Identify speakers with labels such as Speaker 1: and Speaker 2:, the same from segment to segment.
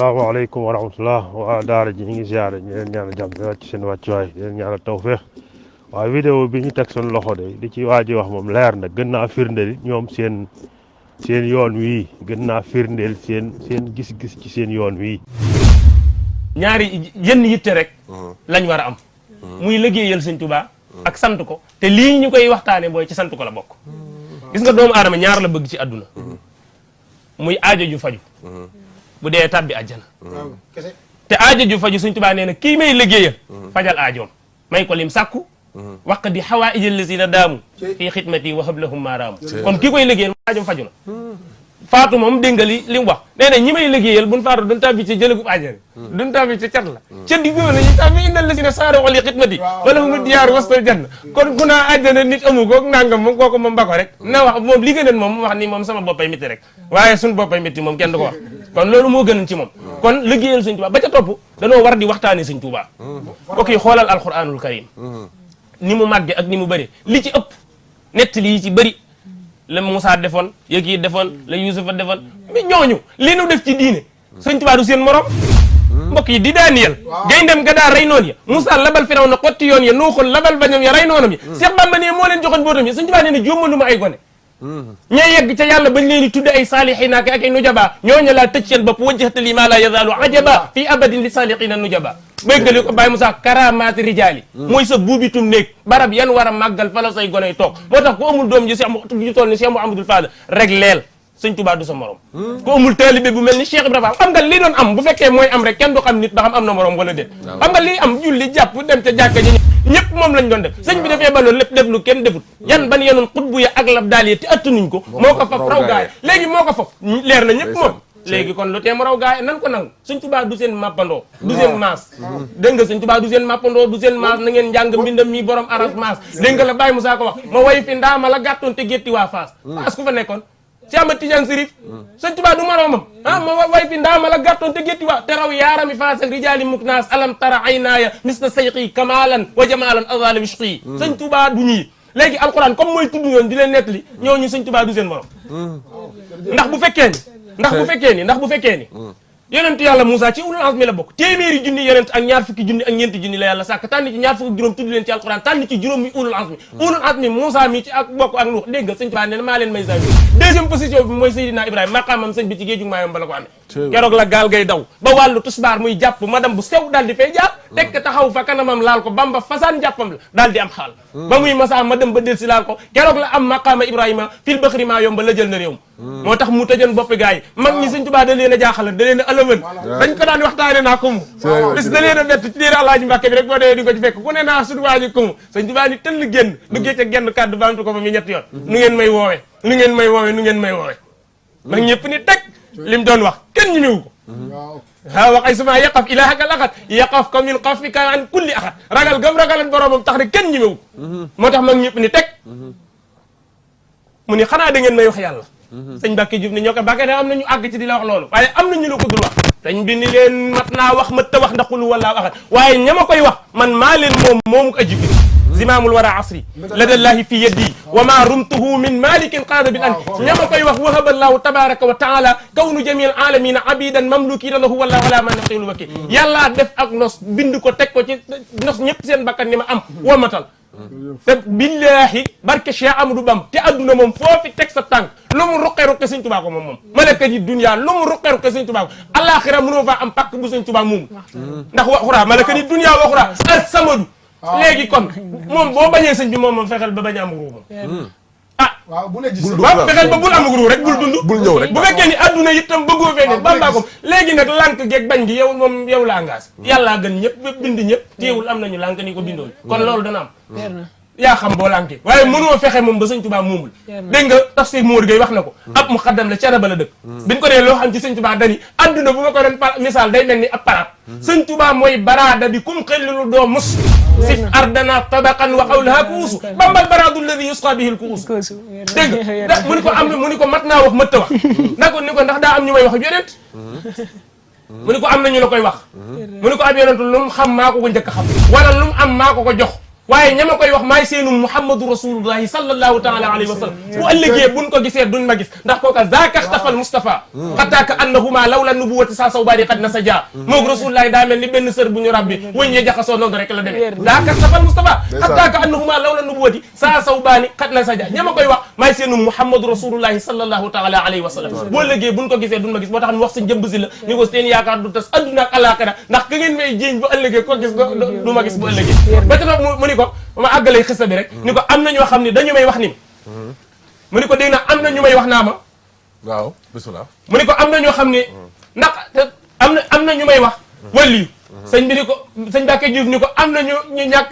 Speaker 1: asalaamaaleykum wa rahmatulah waa daara ji ñu ngi ziare ñu leen ñaanal jàmm di wàcc seen wàccuwaay di leen ñaanal tawféex waaye vidéo bi ñu teg seen loxo de li ci waa ji wax moom leer na gën naa firndeel ñoom seen yoon wii gën naa firndeel seen gis-gis ci seen yoon wii.
Speaker 2: ñaari yenn yitte rek lañ war a am muy liggéeyal sëñ Tuubaa ak sant ko te lii ñu koy waxtaane booy ci sant ko la bokk. gis nga doomu aadama ñaar la bëgg ci àdduna muy aajo ju faju bu dee tabbi àjjana te aajo ju faju sëñ Tuubaa nee na kii may liggéeyal fajal aajoom may ko lim sàkku waq di xawaa'ijal lazina daamu fii xidmati wa hablahum maaraamu kon kii koy liggéeyal aajoom faju na faatu moom dégg nga li mu wax nee na ñi may liggéeyal buñ faatu duñ tàbbi ci jëlëgub àjjana duñ tàbbi ci cat la ca diggoo la ñu tàbbi innal lazina saara'u li xidmati wa lahum diyaaru wastal janna kon ku naa àjjana nit amu ko nangam moom kooku moom ba ko rek na wax moom li gënoon moom wax ni moom sama boppay métti rek waaye suñ boppay métti moom kenn du ko wax kon loolu moo gënoon ci moom kon liggéeyal sëñ Tuubaa ba ca topp danoo war di waxtaane sëñ Tuubaa ok xoolal alquranul karim ni mu màgge ak ni mu bëri li ci ëpp nettali yi ci bëri la Moussa defoon yëg yi defoon la Yuusufa defoon mais ñooñu li nu def ci diine sëñ Tuubaa du seen morom mbokk yi di Daniel gayndem ga daa rey noonu ya Moussa labal Firawna xotti yoon ya nuuxul labal bañam ya rey noonam ya Cheikh Bamba ne moo leen joxoon bootam ya sëñ Tuubaa nee na jómmaluma ay gone ña yegg ca yàlla bañ leen di tudde ay saalihiina ak ay nujaba ñooñu laa tëj seen bopp wajjahta li ma la yazaalu ajaba fii abadin li saalihiina nujaba bëggali ko Baye Moussa karamaati rijaali mooy sa buubitum néeg barab yan war a màggal fa la say goney toog moo tax ku amul doom ji ju toll ni Cheikh Mouhamadoul Fadal rek leel sëñ Tuubaa du sa morom ku amul taalibe bu mel ni Cheikh Ibrahima xam nga li doon am bu fekkee mooy am rek kenn du xam nit ba xam am na morom wala déet xam nga li am julli jàpp dem ca jàkka ji ñëpp moom lañ doon def sëñ bi dafee baloon lépp def lu kenn defut yan ban yenoon xutbu ya ak lab daal yi te attanuñ ko moo ko faf raw gaay léegi moo ko faf leer na ñëpp moom léegi kon lu tee mu raw gaay nan ko nangu sëñ Tuubaa du seen mappandoo du seen maas dégg nga sëñ Tuubaa du seen mappandoo du seen maas na ngeen njàng mbindam mi borom aras maas dégg nga la Baye Moussa ko wax ma way fi ndaama la gàttoon te gétti waa Faas Faas ku fa nekkoon ci Ahmad Tidiane Sërif sëñ Tuubaa du moromam ma way fi ndaama la gàttoon te gétti waa te raw yaarami Faas ak rijaali muknaas alam tara aynaaya misla sayqi kamalan wa jamalan azala wishqi sëñ Tuubaa du ñii léegi alquran comme mooy tudd yoon di leen nettali ñooñu sëñ Tuubaa du seen morom ndax bu fekkee ni yonent yàlla Moussa ci ulul azmi la bokk téeméeri junni yonent ak ñaar fukki junni ak ñeenti junni la yàlla sàkk tànn ci ñaar fukki juróom tudd leen ci alquran tànn ci juróom mi ulul azmi Moussa mi ci ak bokk ak Nuux dégg nga sëñ Tuubaa nee na maa leen may sa deuxième position bi mooy Seydina Ibrahima maqaamam sëñ bi ci géejug maayom ba la ko amee keroog la gaal gay daw ba wàllu tusbaar muy jàpp madame bu sew daal di fay jaar tekk taxaw fa kanamam laal ko Bamba fasaan jàppam la daal di am xaal ba muy masa madame ba del si laal ko keroog la am maqaama Ibrahima fil baxri maayom ba la jël na réew moo tax mu tëjoon boppi gars yi mag ñi sëñ Tuubaa da leen a jaaxal da leen a ëlëmën dañ ko daan waxtaane naa ko mu bis da leen a bett ci diir Alaaji Mbàkke bi rek boo dee di ko ci fekk ku ne naa suñu waaji ko mu sëñ Tuubaa ni tëll génn duggee ca genn kàddu baamtu ko fa mi ñetti yoon nu ngeen may woowe mag ñëpp ni teg lim doon wax kenn ñi mewu ko waaw wax ay suma yaqaf ilaahaka laxat yaqaf ka min xafika an kulli axat ragal gam ragalan boromam tax ne kenn ñi mewu ko moo tax mag ñëpp ni teg mu ni xanaa da ngeen may wax yàlla sëñ Mbàkke Juuf ni ñoo ko bàkkee ne am nañu àgg ci di la wax loolu waaye am nañu la ko dul wax sëñ bi ni leen mat naa wax mat ta wax ndax xul wala waxat waaye ñama koy wax man maa leen moomu ko ajibi zimaamul wara asri ladallahi fi yeddi wa ma rumtuhu min malikin qaada bil an ñama koy wax wahaballahu tabaraka wa taala kawnu jamil alamina abidan mamlukina lahu wallahu ala man naqilu wakki yàllaa def ak nos bind ko teg ko ci nos ñëpp seen bakkan ni ma am wamatal te billahi barke Cheikh Amadou Bam te adduna moom foofi teg sa tànk lu mu ruqe sëñ Tuubaa ko moom malaka ji dunya lu mu ruqe sëñ Tuubaa ko alaxira mënoo faa am pàkk bu sëñ Tuubaa moom ndax waxuraa malaka ji dunya waxuraa as samadu léegi kon moom boo bañee sëñ bi moom fexeel ba bañ a am ruubam waaw fexeel ba bul am ruub rek bul dund bul ñëw rek bu fekkee ni adduna itam bëggoo fee ne Bamba ko léegi nag lànk geeg bañ gi yow moom yow la engagé yàllaa gën ñëpp bind ñëpp téewul am nañu lànk ni ko bindoon kon loolu dana am yaa xam boo lànkee waaye mënoo fexe moom ba sëñ Tuubaa moomul dégg nga tafsir Moor Gay wax na ko ab mu xaddam la cara ba la dëkk biñ ko dee loo xam ci sëñ Tuubaa dani adduna bu ma ko doon misaal day mel ni ab paraat sëñ Tuubaa mooy baraada bi kum xellilu doo mus sif ardana tabaqan wa qawlaha kuusu bambal baraadu alladi yusqa bihi lkuus dégg nga mu ni ko mat naa wax mat ta wax na ko ni ko ndax daa am ñu may wax yonent mu ni ko am na ñu la koy wax mu ni ko ab yonent lu mu xam maa ko njëkk a xam wala lu mu am maa ko jox waaye ñama koy wax maay seenu muhammadu rasulullahi sallallahu taala alayhi wa sallam bu ëllëgee buñ ko gisee duñ ma gis ndax kooka zaaka xtafal Mustafa xataa ka annahuma lawla nubuwati saa saw baani xad na sa jaa moog rasulullahi daa mel ni benn sër bu ñu rabbi wëñ ñe jaxasoo noonu rek la demee zaaka xtafal Mustafa xataa ka annahuma lawla nubuwati saa saw baani xad na sa jaa ñama koy wax maay seenu muhammadu rasulullahi sallallahu taala alayhi wa sallam bu ëllëgee buñ ko gisee duñ ma gis moo tax ñu wax sa njëmb si la ni ko seen yaakaar du tas adduna ak alaxira ndax ka ngeen may jiiñ bu ëllëgee ko gis du ma gis bu ëllëgee ba tax mu ni ko ma àggalee xisa bi rek ni ko am na ñoo xam ne dañu may wax ni mu ni ko dégg na am na ñu may wax naa ma
Speaker 3: waaw bismillah
Speaker 2: mu ni ko am na ñoo xam ne ndax am na ñu may wax waliyu sëñ bi ni ko sëñ Mbacke Diouf ni ko am na ñu ñàkk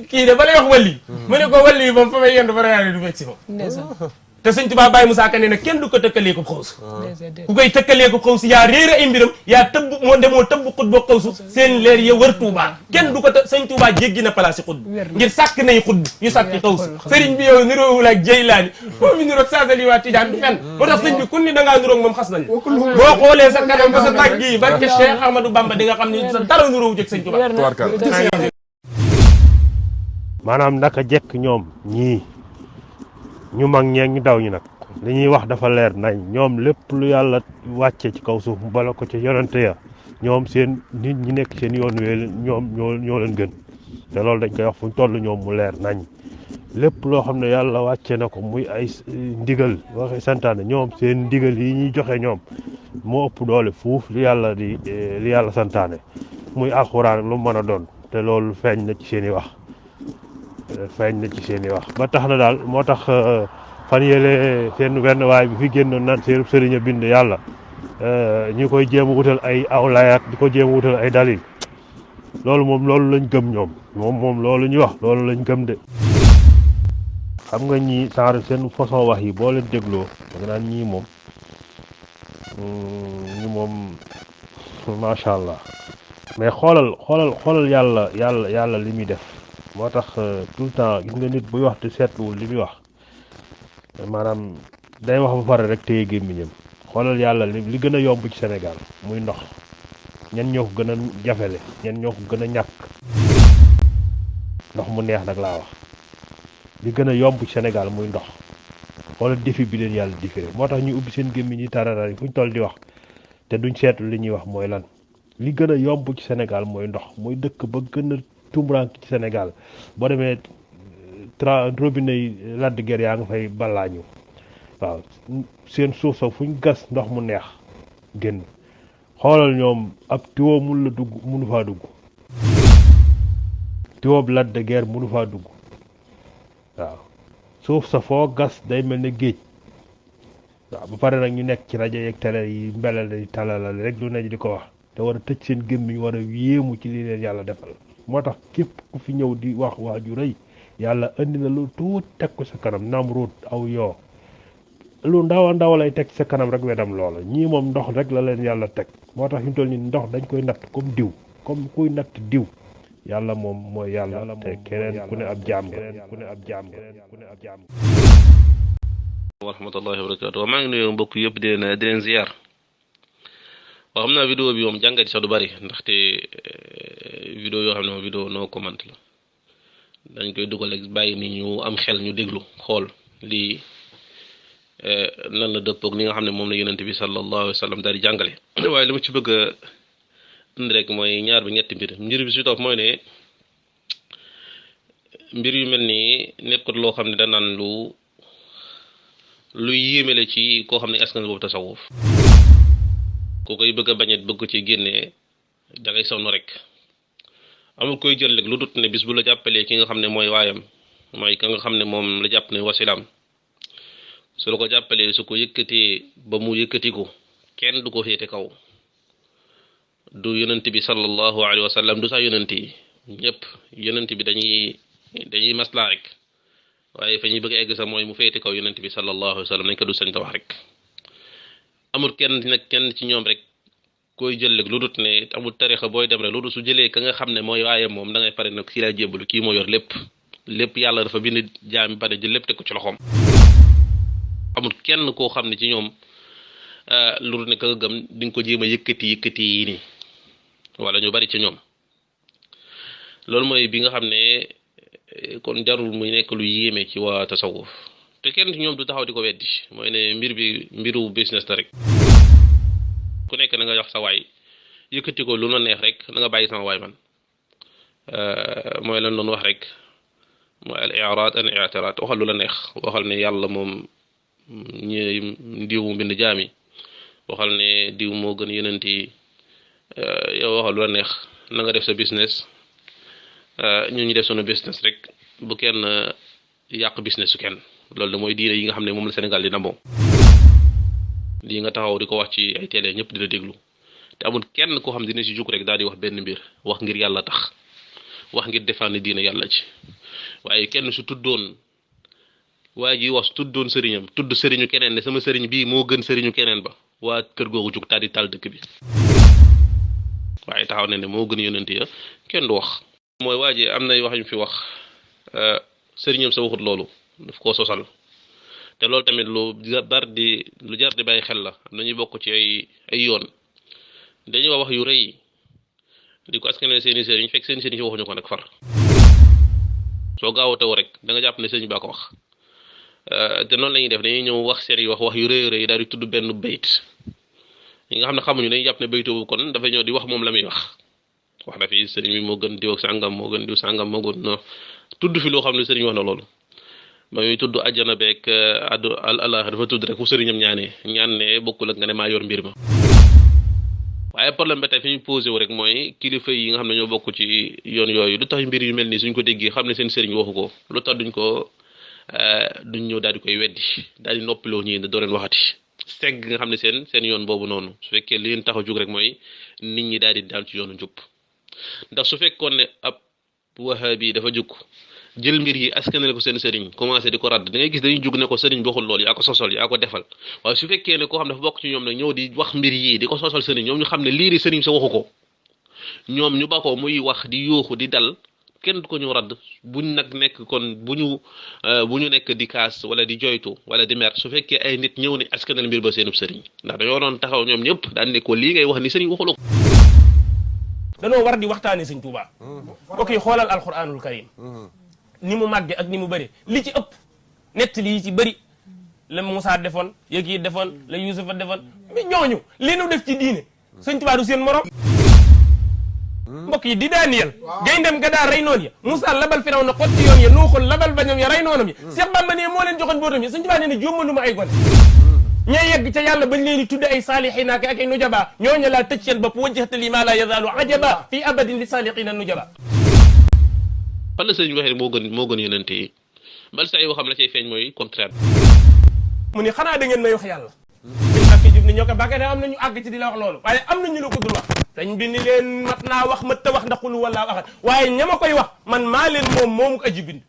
Speaker 2: kii de ba lay wax waliyu mu ni ko waliyu moom fa may yendu ba reyaale du fekk si moom te sëñ Tuubaa Baye Moussa Ka ne nag kenn du ko tëkkalee ko xawsu ku koy tëkkalee ko xawsu yaa réer ay mbiram yaa tëbb moo demoo tëbb xut boo xawsu seen leer ya wër Tuubaa kenn du ko sëñ Tuubaa jéggi na place yi xut ngir sàkk nay xut yu sàkk xawsu sëriñ bi yow niroowul ak Jeylaani moom mi niroog Saasali waa Tijaan du fenn moo tax sëñ bi kun ni da ngaa niroog moom xas nañ boo xoolee sa kanam ba sa tàgg yi barke Cheikh Ahmadou Bamba di nga xam ne sa dara niroowu jëg sëñ Tuubaa
Speaker 1: maanaam naka jekk ñoom ñii ñu mag ñeeg ñu daw ñu nag li ñuy wax dafa leer nañ ñoom lépp lu yàlla wàcce ci kaw suuf mu bala ko ci yonente ya ñoom seen nit ñi nekk seen yoon wee ñoom ñoo leen gën te loolu dañ koy wax fu ñu toll ñoom mu leer nañ lépp loo xam ne yàlla wàcce na ko muy ay ndigal waxe santaane ñoom seen ndigal yi ñuy joxe ñoom moo ëpp doole fuuf li yàlla santaane muy alxuraan lu mën a doon te loolu feeñ na ci seen i wax ba tax na daal moo tax fan yële seen wenn waay bi fi génnoon naan seen sëriñ a bind yàlla ñu koy jéem a wutal ay awlayaat di ko jéem a wutal ay dalil loolu lañ gëm ñoom moom loolu ñu wax loolu lañ gëm de xam nga ñii genre seen façon wax yi boo leen dégloo da nga naan ñii moom macha allah mais xoolal yàlla li muy def moo tax tout le temps gis nga nit buy wax te seetluwul li muy wax maanaam day wax ba pare rek téye gémmiñam xoolal yàlla li gën a yomb ci Sénégal muy ndox ñen ñoo ko gën a jafele ñen ñoo ko gën a ñàkk ndox mu neex nag laa wax li gën a yomb ci Sénégal muy ndox xoolal défi bi leen yàlla défi rek moo tax ñu ubbi seen gémmiñ yi tarara yi fu ñu toll di wax te duñ seetlu li ñuy wax mooy lan li gën a yomb ci Sénégal mooy ndox mooy dëkk ba gën a tumburank ci Sénégal boo demee robinet yi Lac de Guiers yaa nga fay balaañu waaw seen suuf sa fu ñu gas ndox mu neex génn xoolal ñoom ab tiwo munu faa dugg tiwo Lac de Guiers munu faa dugg waaw suuf sa foo gas day mel ne géej waaw ba pare nag ñu nekk ci rajo yeeg télé yi mbelale talalal rek lu ne di ko wax te war a tëj seen gémmiñ war a yéemu ci li leen yàlla defal moo tax képp ku fi ñëw di wax waa ju rëy yàlla indi na lu tuut teg ko sa kanam nam ruut aw yoo lu ndaw a ndaw lay teg sa kanam rek wedam loola ñii moom ndox rek la leen yàlla teg moo tax ñu toll nii ndox dañ koy natt comme diw comme kuy natt diw yàlla moom mooy yàlla te keneen ku ne ab jaam
Speaker 4: wa rahmatullahi wa barakatuh maa ngi nuyu mbokk yëpp di leen ziar waaw xam naa vidéo bi moom jàngat sax du bari ndaxte vidéo yoo xam ne moom vidéo no comment la dañ koy dugal ak bàyyi ni ñu am xel ñu déglu xool lii nan la dëppoog li nga xam ne moom la yonent bi sallallahu alayhi wa sallam daal di jàngale waaye li ma ci bëgg a indi rek mooy ñaar bi ñetti mbir bi si topp mooy ne mbir yu mel nii nekkut loo xam ne danaan lu yéemele ci koo xam ne askan boobu tasawuf ku koy bëgg a bañet bëgg ko ci génnee da ngay sonn rek amul koy jël rek lu dut ne bis bu la jàppalee ki nga xam ne mooy waayam mooy ka nga xam ne moom la jàpp ne wasilaam su la ko jàppalee su ko yëkkatee ba mu yëkkatiku kenn du ko féete kaw du yonent bi sallallahu alayhi wa sallam du sax yonent yi ñëpp yonent bi dañuy maslaa rek waaye fa ñuy bëgg a egg sax mooy mu féete kaw yonent bi sallallahu alayhi wa sallam nañ ko du sañ ta wax rek amul kenn ci ñoom rek koy jël rek lu dut ne amul tarixa booy dem rek lu dut su jëlee ka nga xam ne mooy waaye moom da ngay pare nag kii laa jébbalu kii moo yor lépp yàlla dafa bind jaam pare jël lépp teg ko ci loxoom amul kenn koo xam ne ci ñoom lu dut ne ka nga gëm di nga ko jéem a yëkkati yi nii wala ñu bari ci ñoom loolu mooy bi nga xam ne kon jarul muy nekk lu yéeme ci waa tasawuf te kenn ci ñoom du taxaw di ko weddi mooy ne mbir bi mbiru business la rek ku nekk na nga wax sa waay yëkkati ko lu la neex rek na nga bàyyi sama waay man mooy lan doon wax rek mooy al i'raad an i'tiraad waxal lu la neex waxal ne yàlla moom ñi diw mu bind jaami waxal ne diw moo gën yonent yi yow waxal lu la neex na nga def sa business ñu def sunu business rek bu kenn yàq business su kenn loolu da mooy diine yi nga xam ne moom la Sénégal di namboo lii nga taxaw di ko wax ci ay télé ñëpp di la déglu te amul kenn koo xam dina si jóg rek daal di wax benn mbir wax ngir yàlla tax wax ngir défendre diine yàlla ci waaye kenn su tuddoon waa ji wax su tuddoon sëriñam tudd sëriñu keneen ne sama sëriñ bii moo gën sëriñu keneen ba waa kër googu jug daal di taal dëkk bi waaye taxaw ne moo gën yonent ya kenn du wax. mooy waa ji am nay wax yu fi wax sëriñam sa waxut loolu daf koo sosal te loolu tamit lu jar di bàyyi xel la am na ñuy bokk ci ay yoon dañuy wax yu rëy di ko askanale seeni sëriñ fekk seeni sëriñ si waxuñu ko nag far soo gaaw a taw rek da nga jàpp ne sëriñ baa ko wax te noonu la ñuy def dañuy ñëw wax seen wax yu rëy daal di tudd benn bayt ñi nga xam ne xamuñu dañuy jàpp ne baytu boobu kon dafa ñëw di wax moom la muy wax na fi sëriñ bi moo gën diw ak sàngam moo gën diw sàngam moo gën no tudd fi loo xam ne sëriñ wax na loolu ba muy tudd àjjana beeg Allah dafa tudd rek fu sëriñam ñaan ne bokkul ak nga ne maa yor mbir ma waaye problème ba tey fi ñu posé wu rek mooy kilifa yi nga xam ne ñoo bokk ci yoon yooyu lu tax mbir yu mel nii suñ ko déggee xam ne seen sëriñ waxu ko lu tax duñ ñëw daal di koy weddi daal di noppiloo ñii doo leen waxati segg nga xam ne seen yoon boobu noonu su fekkee li leen tax a jóg rek mooy nit ñi daal di daal ci yoonu njub ndax su fekkoon ne ab wahabi dafa jóg jël mbir yi askanale ko seen sëriñ commencé di ko radd da ngay gis dañuy jug ne ko sëriñ bi waxul loolu yaa ko sosol yaa ko defal waaye su fekkee ne koo xam ne dafa bokk ci ñoom nag ñëw di wax mbir yii di ko sosol sëriñ ñoom ñu xam ne lii di sëriñ sa waxu ko ñoom ñu ba ko muy wax di yuuxu di dal kenn du ko ñu radd buñ nag nekk kon bu ñu nekk di kaas wala di joytu wala di mer su fekkee ay nit ñëw ne askanale mbir ba seenub sëriñ ndax dañoo doon taxaw ñoom ñëpp daan ne ko lii ngay wax ni sëriñ waxuloo ko
Speaker 2: danoo war di waxtaane sëñ Tuubaa ok xoolal alquranul karim ni mu màgge ak ni mu bëri li ci ëpp nettali yi ci bëri la Moussa defoon yëg yi defoon la Yuusufa defoon mais ñooñu li nu def ci diine sëñ Tuubaa du seen morom mbokk yi di Daniel gayndem ga daa rey noon ya Moussa labal firaw na xotti yoon ya nuuxul labal bañam ya rey noonam ya Cheikh Bamba ne moo leen joxoon bootam ya sëñ Tuubaa nee na jommaluma ay gone ña yegg ca yàlla bañ leen di tudde ay saalihiina ak ay nujaba ñooñu laa tëj seen bopp wajjahta li ma la yazaalu ajaba fii abadin li saalihiina nujaba
Speaker 4: fan la sëriñ waxee moo gën yonent yi bal saa yoo xam la cay feeñ mooy contraire
Speaker 2: mu ni xanaa da ngeen may wax yàlla sëñ Mbàkke Jóob ni ñoo ko bàkkee am nañu àgg ci di la wax loolu waaye am nañu la ko dul wax dañ bi ni leen mat naa wax mat ta wax ndax xulu wala waxat waaye ña ma koy wax man maa leen moomu ko aji bind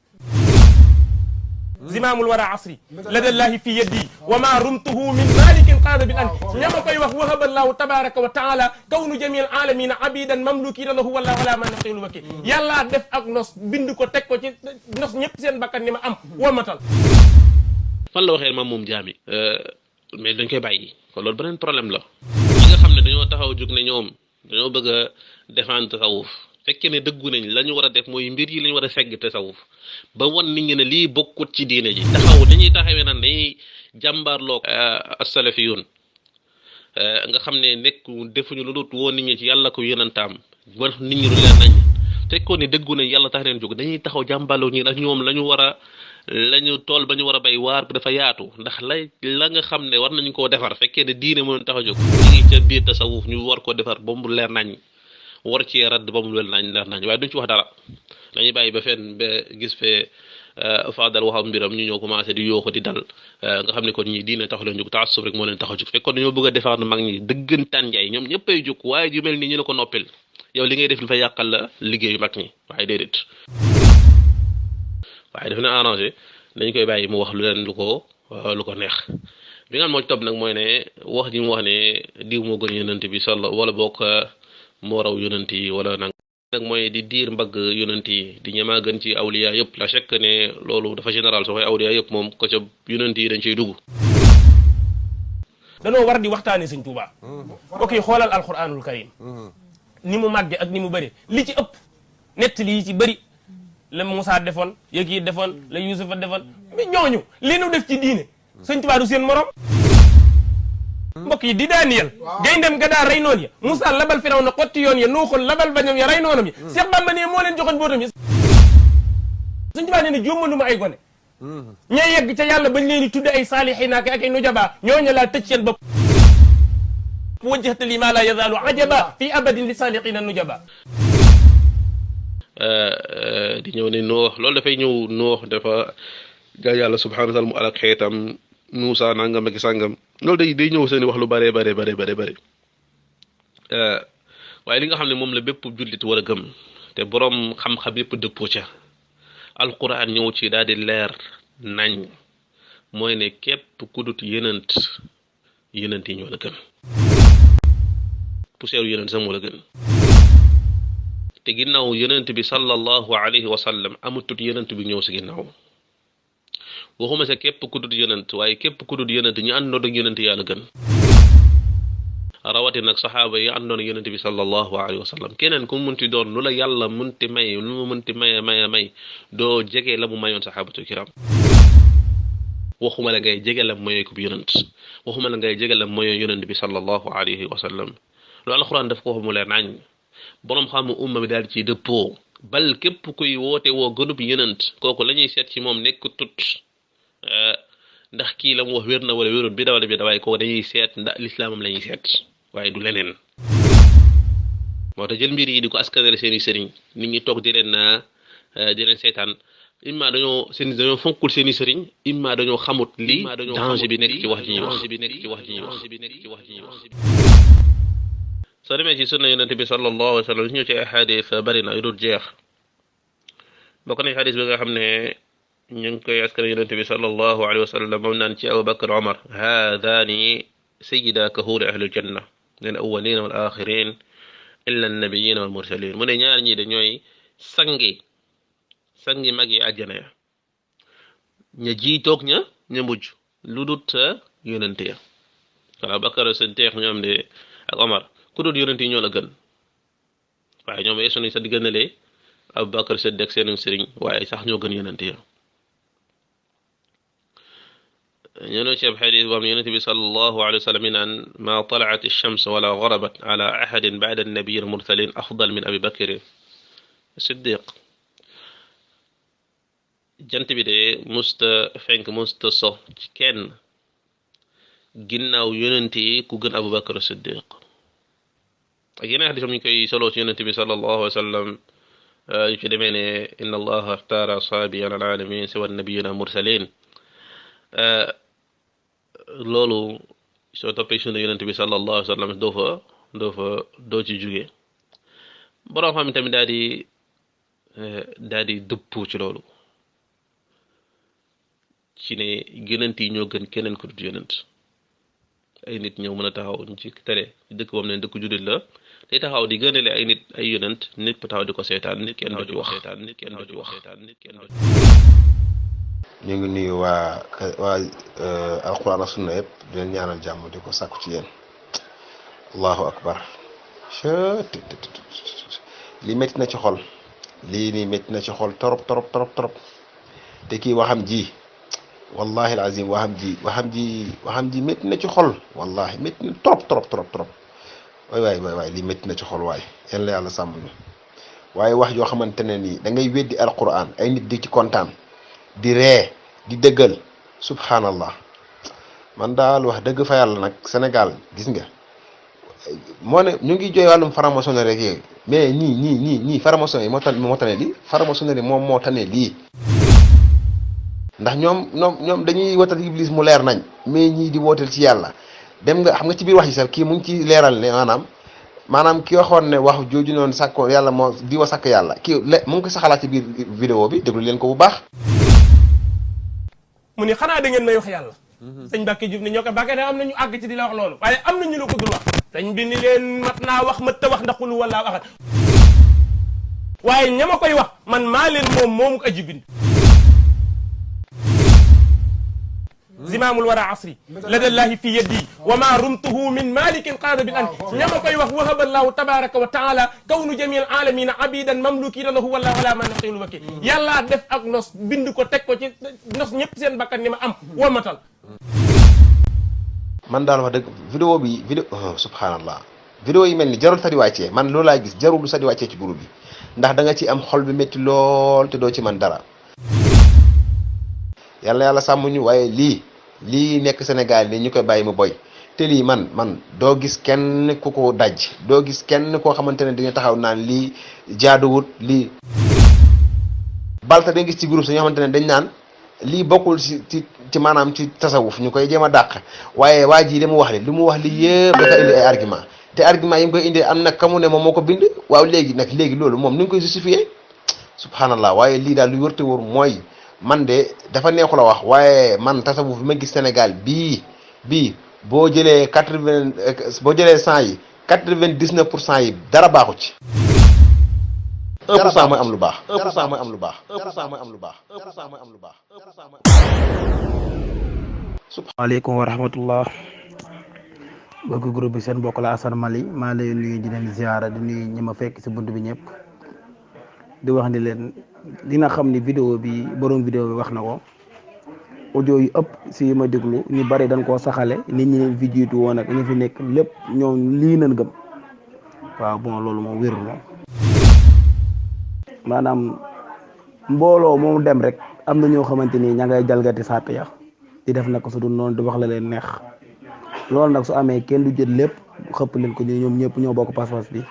Speaker 2: zimaamul wara asri ladallahi fi yeddi wa ma rumtuhu min malikin qaada bil an ñama koy wax wahaba allahu tabaraka wa taala kawnu jamil alamina abidan mamlukina lahu wallahu ala man naqilu wakki yàlla def ak nos bind ko teg ko ci nos ñëpp seen bakkan ni ma am wamatal
Speaker 4: fan la waxee moom jaami mais dañ koy bàyyi kon loolu beneen problème la ñi nga xam ne dañoo taxaw jóg ne ñoom dañoo bëgg a défendre tasawuf fekkee ne dëggu nañ la ñu war a def mooy mbir yi la ñu war a segg tasawuf ba wan nit ñi ne lii bokkut ci diine ji taxaw dañuy taxawee naan dañuy jàmbaarloo as-salafiyun nga xam ne nekk defuñu lu dul woo nit ñi ci yàlla ko yonantaam ba nit ñi lu leen nañ fekkoon ne dëggu nañ yàlla tax leen jóg dañuy taxaw jàmbaarloo ñi ak ñoom la ñu war a lañu tool ba ñu war a bay waar bi dafa yaatu ndax la nga xam ne war nañu koo defar fekkee ne diine moo tax a jóg ñu ngi ca biir tasawuf ñu war koo defar ba mu leer nañ war cee radd ba mu leer nañ waaye duñ ci wax dara dañuy bàyyi ba fenn ba gis fee faadal waxam mbiram ñu ñëw commencé di yooxu di dal nga xam ne kon ñi diine tax leen jóg taassub rek moo leen tax a jóg fekkoon dañoo bëgg a défendre mag ñi dëggantaan njaay ñoom ñëppay jóg waaye yu mel ni ñu ne ko noppil yow li ngay def dafa yàqal la liggéeyu mag ñi waaye déedéet waaye daf na arrangé dañ koy bàyyi mu wax lu leen lu ko neex bi nga xam moo ci topp nag mooy ne wax ji mu wax ne diw moo gën yonent bi wala bokk moo raw yonent yi wala nag mooy di diir mbagg yonent yi di ñemaa gën ci awliya yëpp la chaque ne loolu dafa général soo koy awliya yëpp moom ko ca yonent yi dañ ciy dugg
Speaker 2: danoo war di waxtaane sëñ Tuubaa ok xoolal alquranul karim ni mu màgge ak ni mu bëri li ci ëpp nettali yi ci bëri la Moussa defoon yëg yi defoon la Yuusufa defoon mais ñooñu li nu def ci diine sëñ Tuubaa du seen morom mbokk yi di Daniel gayndem ga daa rey noonu ya Moussa labal firaw na xotti yoon ya nuuxul labal bañam ya rey noonam ya Cheikh Bamba ne moo leen joxoon bootam ya sëñ Tuubaa nee na jommaluma ay gone ña yegg ca yàlla bañ leen di tudde ay saalihiin ak ay nujaba ñooñu laa tëj seen bopp wajjahta li ma la yazalu ajaba fi abadin li saalihiina nujaba
Speaker 4: di ñëw ne Noox loolu dafay ñëw Noox dafa gaa yàlla subhaanahu wa taala mu alak xeetam Muusa nangam ak sàngam loolu day ñëw seeni wax lu bare waaye li nga xam ne moom la bépp jullit war a gëm te boroom xam-xam yépp dëppoo ca alquran ñëw ci daal di leer nañ mooy ne képp ku dut yenent yi ñoo la gën poussière yenent sax moo la gën te ginnaaw yenent bi sallallahu alayhi wa sallam amutut yenent bi ñëw si ginnaaw waxuma sa képp ku dut yenent waaye képp ku dut yenent ñu àndoon ak yenent yàlla gën rawati nag saxaaba yi àndoon ak yenent bi sallallahu alayhi wa sallam keneen ku munti doon lu la yàlla munti may lu mu munti may doo jege la mu mayoon saxaabatu kiram waxuma la ngay jege la mayoy ko bi yenent waxuma la ngay jege la mayoy yenent bi sallallahu alayhi wa sallam lu alxuraan daf ko wax mu leer nañ boroom xam umma bi daal ci dëppoo bal képp kuy woote woo gënub yenent kooku la ñuy seet ci moom nekk tut ndax kii la mu wax wér na wala wérul bi dawale bi dawaay kooku dañuy seet ndax lislaamam la ñuy seet waaye du leneen moo tax jël mbir yi di ko askanale seeni sëriñ nit ñi toog di leen seetaan imma dañoo fonkul seeni sëriñ imma dañoo xamut li danger bi nekk ci wax ji ñuy wax soo demee ci sunna yonente bi sallallahu alayhi wa sallam ñu ci ay xadis bari na yu dul jeex bokk nañ xadis bi nga xam ne ñu ngi koy askan yonente bi sallallahu alayhi wa sallam moom naan ci Abubakar Omar haadaani sayida kahuri ahli aljanna lil awwalina wal axirin illa annabiyina wal mursalin mu ne ñaar ñii de ñooy sangi mag yi àjjana ya ña jiitoog ña mujj lu dut yonente ya wala Abubakar Siddiq ñoom de ak Omar ku dul yonent yi ñoo la gën waaye ñoom yeesu nañ sa digganale Abubakar Siddiq seenum sëriñ waaye sax ñoo gën yonent ya ñoo ci ab xadis boo xam ne yonent bi sallallahu alayhi wa sallam naan ma talaat ash-shams wala gharabat ala ahadin ba'da an-nabiyyi al-mursalin afdal min Abi Bakr Siddiq jant bi de musta fenk musta so ci kenn ginnaaw yonent yi ku gën Abubakar Siddiq ak yeneen xadis ñu koy solo ci yonent bi sallallahu alayhi wa sallam yu ci demee ne inna allaha ixtaara ashaabi ala alamin siwa nabiyina mursalin loolu soo toppee sunna yonent bi sallallahu alayhi wa sallam doo ci jóge boroom xam tamit daal di dëpp ci loolu ci ne yonent yi ñoo gën keneen ku dut yonent ay nit ñëw mën a taxaw ci tere dëkk boobu ne dëkk jullit la day taxaw di gënale ay nit ay yonent nit ba taxaw di ko seetaan nit kenn du ci wax
Speaker 3: ñu ngi nuyu waa alquran ak sunna yëpp di leen ñaanal jàmm di ko sàkku ci yéen allahu akbar lii métti na ci xol lii nii métti na ci xol torop te kii waxam ji wallahi alazim waxam ji métti na ci xol wallahi métti na trop waay lii métti na ci xol waay yéen la yàlla sàmm ñu waaye wax joo xamante ne nii da ngay weddi alquran ay nit di ci kontaan di ree di dëggal subhanallah man daal wax dëgg fa yàlla nag Sénégal gis nga moo ne ñu ngi jooy wàllum franc-maçonnerie rek yooyu mais ñii franc-maçonnerie moo tane lii franc-maçonnerie moom moo tane lii ndax ñoom dañuy wotal iblis mu leer nañ mais ñii di wooteel ci yàlla dem nga xam nga ci biir wax yi sax kii mu ngi ci leeral ne maanaam ki waxoon ne wax jooju noonu sàkko yàlla moo di wa sàkk yàlla kii mu ngi ko saxalaat ci biir vidéo bi déglu leen ko bu baax
Speaker 2: mu ni xanaa da ngeen may wax yàlla sëñ Mbàkke Juuf ne ñoo ko bàkkee am na ñu àgg ci di la wax loolu waaye am na ñu la ko dul wax sëñ bi ni leen mat naa wax mat ta wax ndax xulu wala waxat waaye ñama koy wax man maa leen moomu ko aji bind zimaamul wara asri ladallahi fi yeddi wa ma rumtuhu min malikin qaada bil an ñama koy wax wahaba allahu tabaraka wa taala kawnu jamil alamina abidan mamlukina lahu wallahu ala ma naqilu wakil yàlla def ak nos bind ko teg ko ci nos ñëpp seen bakkan ni ma am wamatal
Speaker 3: man daal wax dëgg vidéo subhanallah vidéo yi mel ni jarul sa di wàccee man loolu laa gis jarul sa di wàccee ci groupe bi ndax da nga ci am xol bi métti lool te doo ci man dara yàlla sàmm ñu waaye lii nekk Sénégal ni ñu koy bàyyi mu boy te lii man doo gis kenn ku ko daj doo gis kenn koo xamante ne dina taxaw naan lii jaaduwut lii balta da nga gis ci groupe sa ñoo xamante ne dañ naan lii bokkul ci maanaam ci tasawuf ñu koy jéem a dàq waaye waa ji li mu wax li yëpp dafa indi ay argument te argument yi mu koy indi am na kamu ne moom moo ko bind waaw léegi loolu moom ni nga koy justifier subhanallah waaye lii daal lu wërte wër mooy man de dafa neexu la wax waaye man tasawuf bi ma gis Sénégal bii boo jëlee 100 yi 99% yi dara baaxu ci 1% mooy am lu baax 1% mooy am lu baax 1% mooy am lu baax 1% mooy am lu baax.
Speaker 5: Waaleykum wa rahmatullah bëgg groupe bi seen mbokk la Assane Mali maa lay nuyu di leen ziara di nuyu ñi ma fekk si bunt bi ñëpp di wax ni leen dina xam ni vidéo bi borom vidéo bi wax na ko audio yu ëpp si yi ma déglu ñu bari dañ koo saxale nit ñi leen fi jiitu woon ak ñu fi nekk lépp ñoom lii nañ gëm waaw bon loolu moom wér moom maanaam mbooloo moom dem rek am na ñoo xamante ni ña ngay jalgati sàtt ya di def nag su dul noonu di wax la leen neex loolu nag su amee kenn du jël lépp xëpp leen ko ñoom ñëpp ñoo bokk pas-pas bi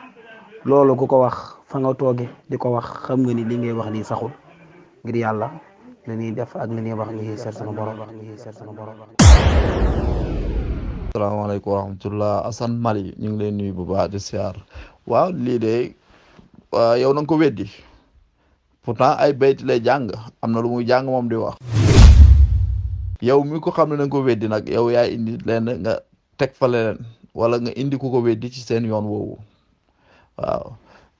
Speaker 5: loolu ku ko wax fa nga tooge di ko wax xam nga ni li ngay wax nii saxul ngir yàlla li ñuy def ak li ñuy wax ñu seet sama borom
Speaker 6: asalaamaaleykum wa rahmatullah Assane Mali ñu ngi leen nuyu bu baax di siyaar waaw lii de yow na nga ko weddi pourtant ay bayti lay jàng am na lu muy jàng moom di wax yow mi ko xam ne na nga ko weddi nag yow yaay indi leen nga teg fa leneen wala nga indi ku ko weddi ci seen yoon woowu waaw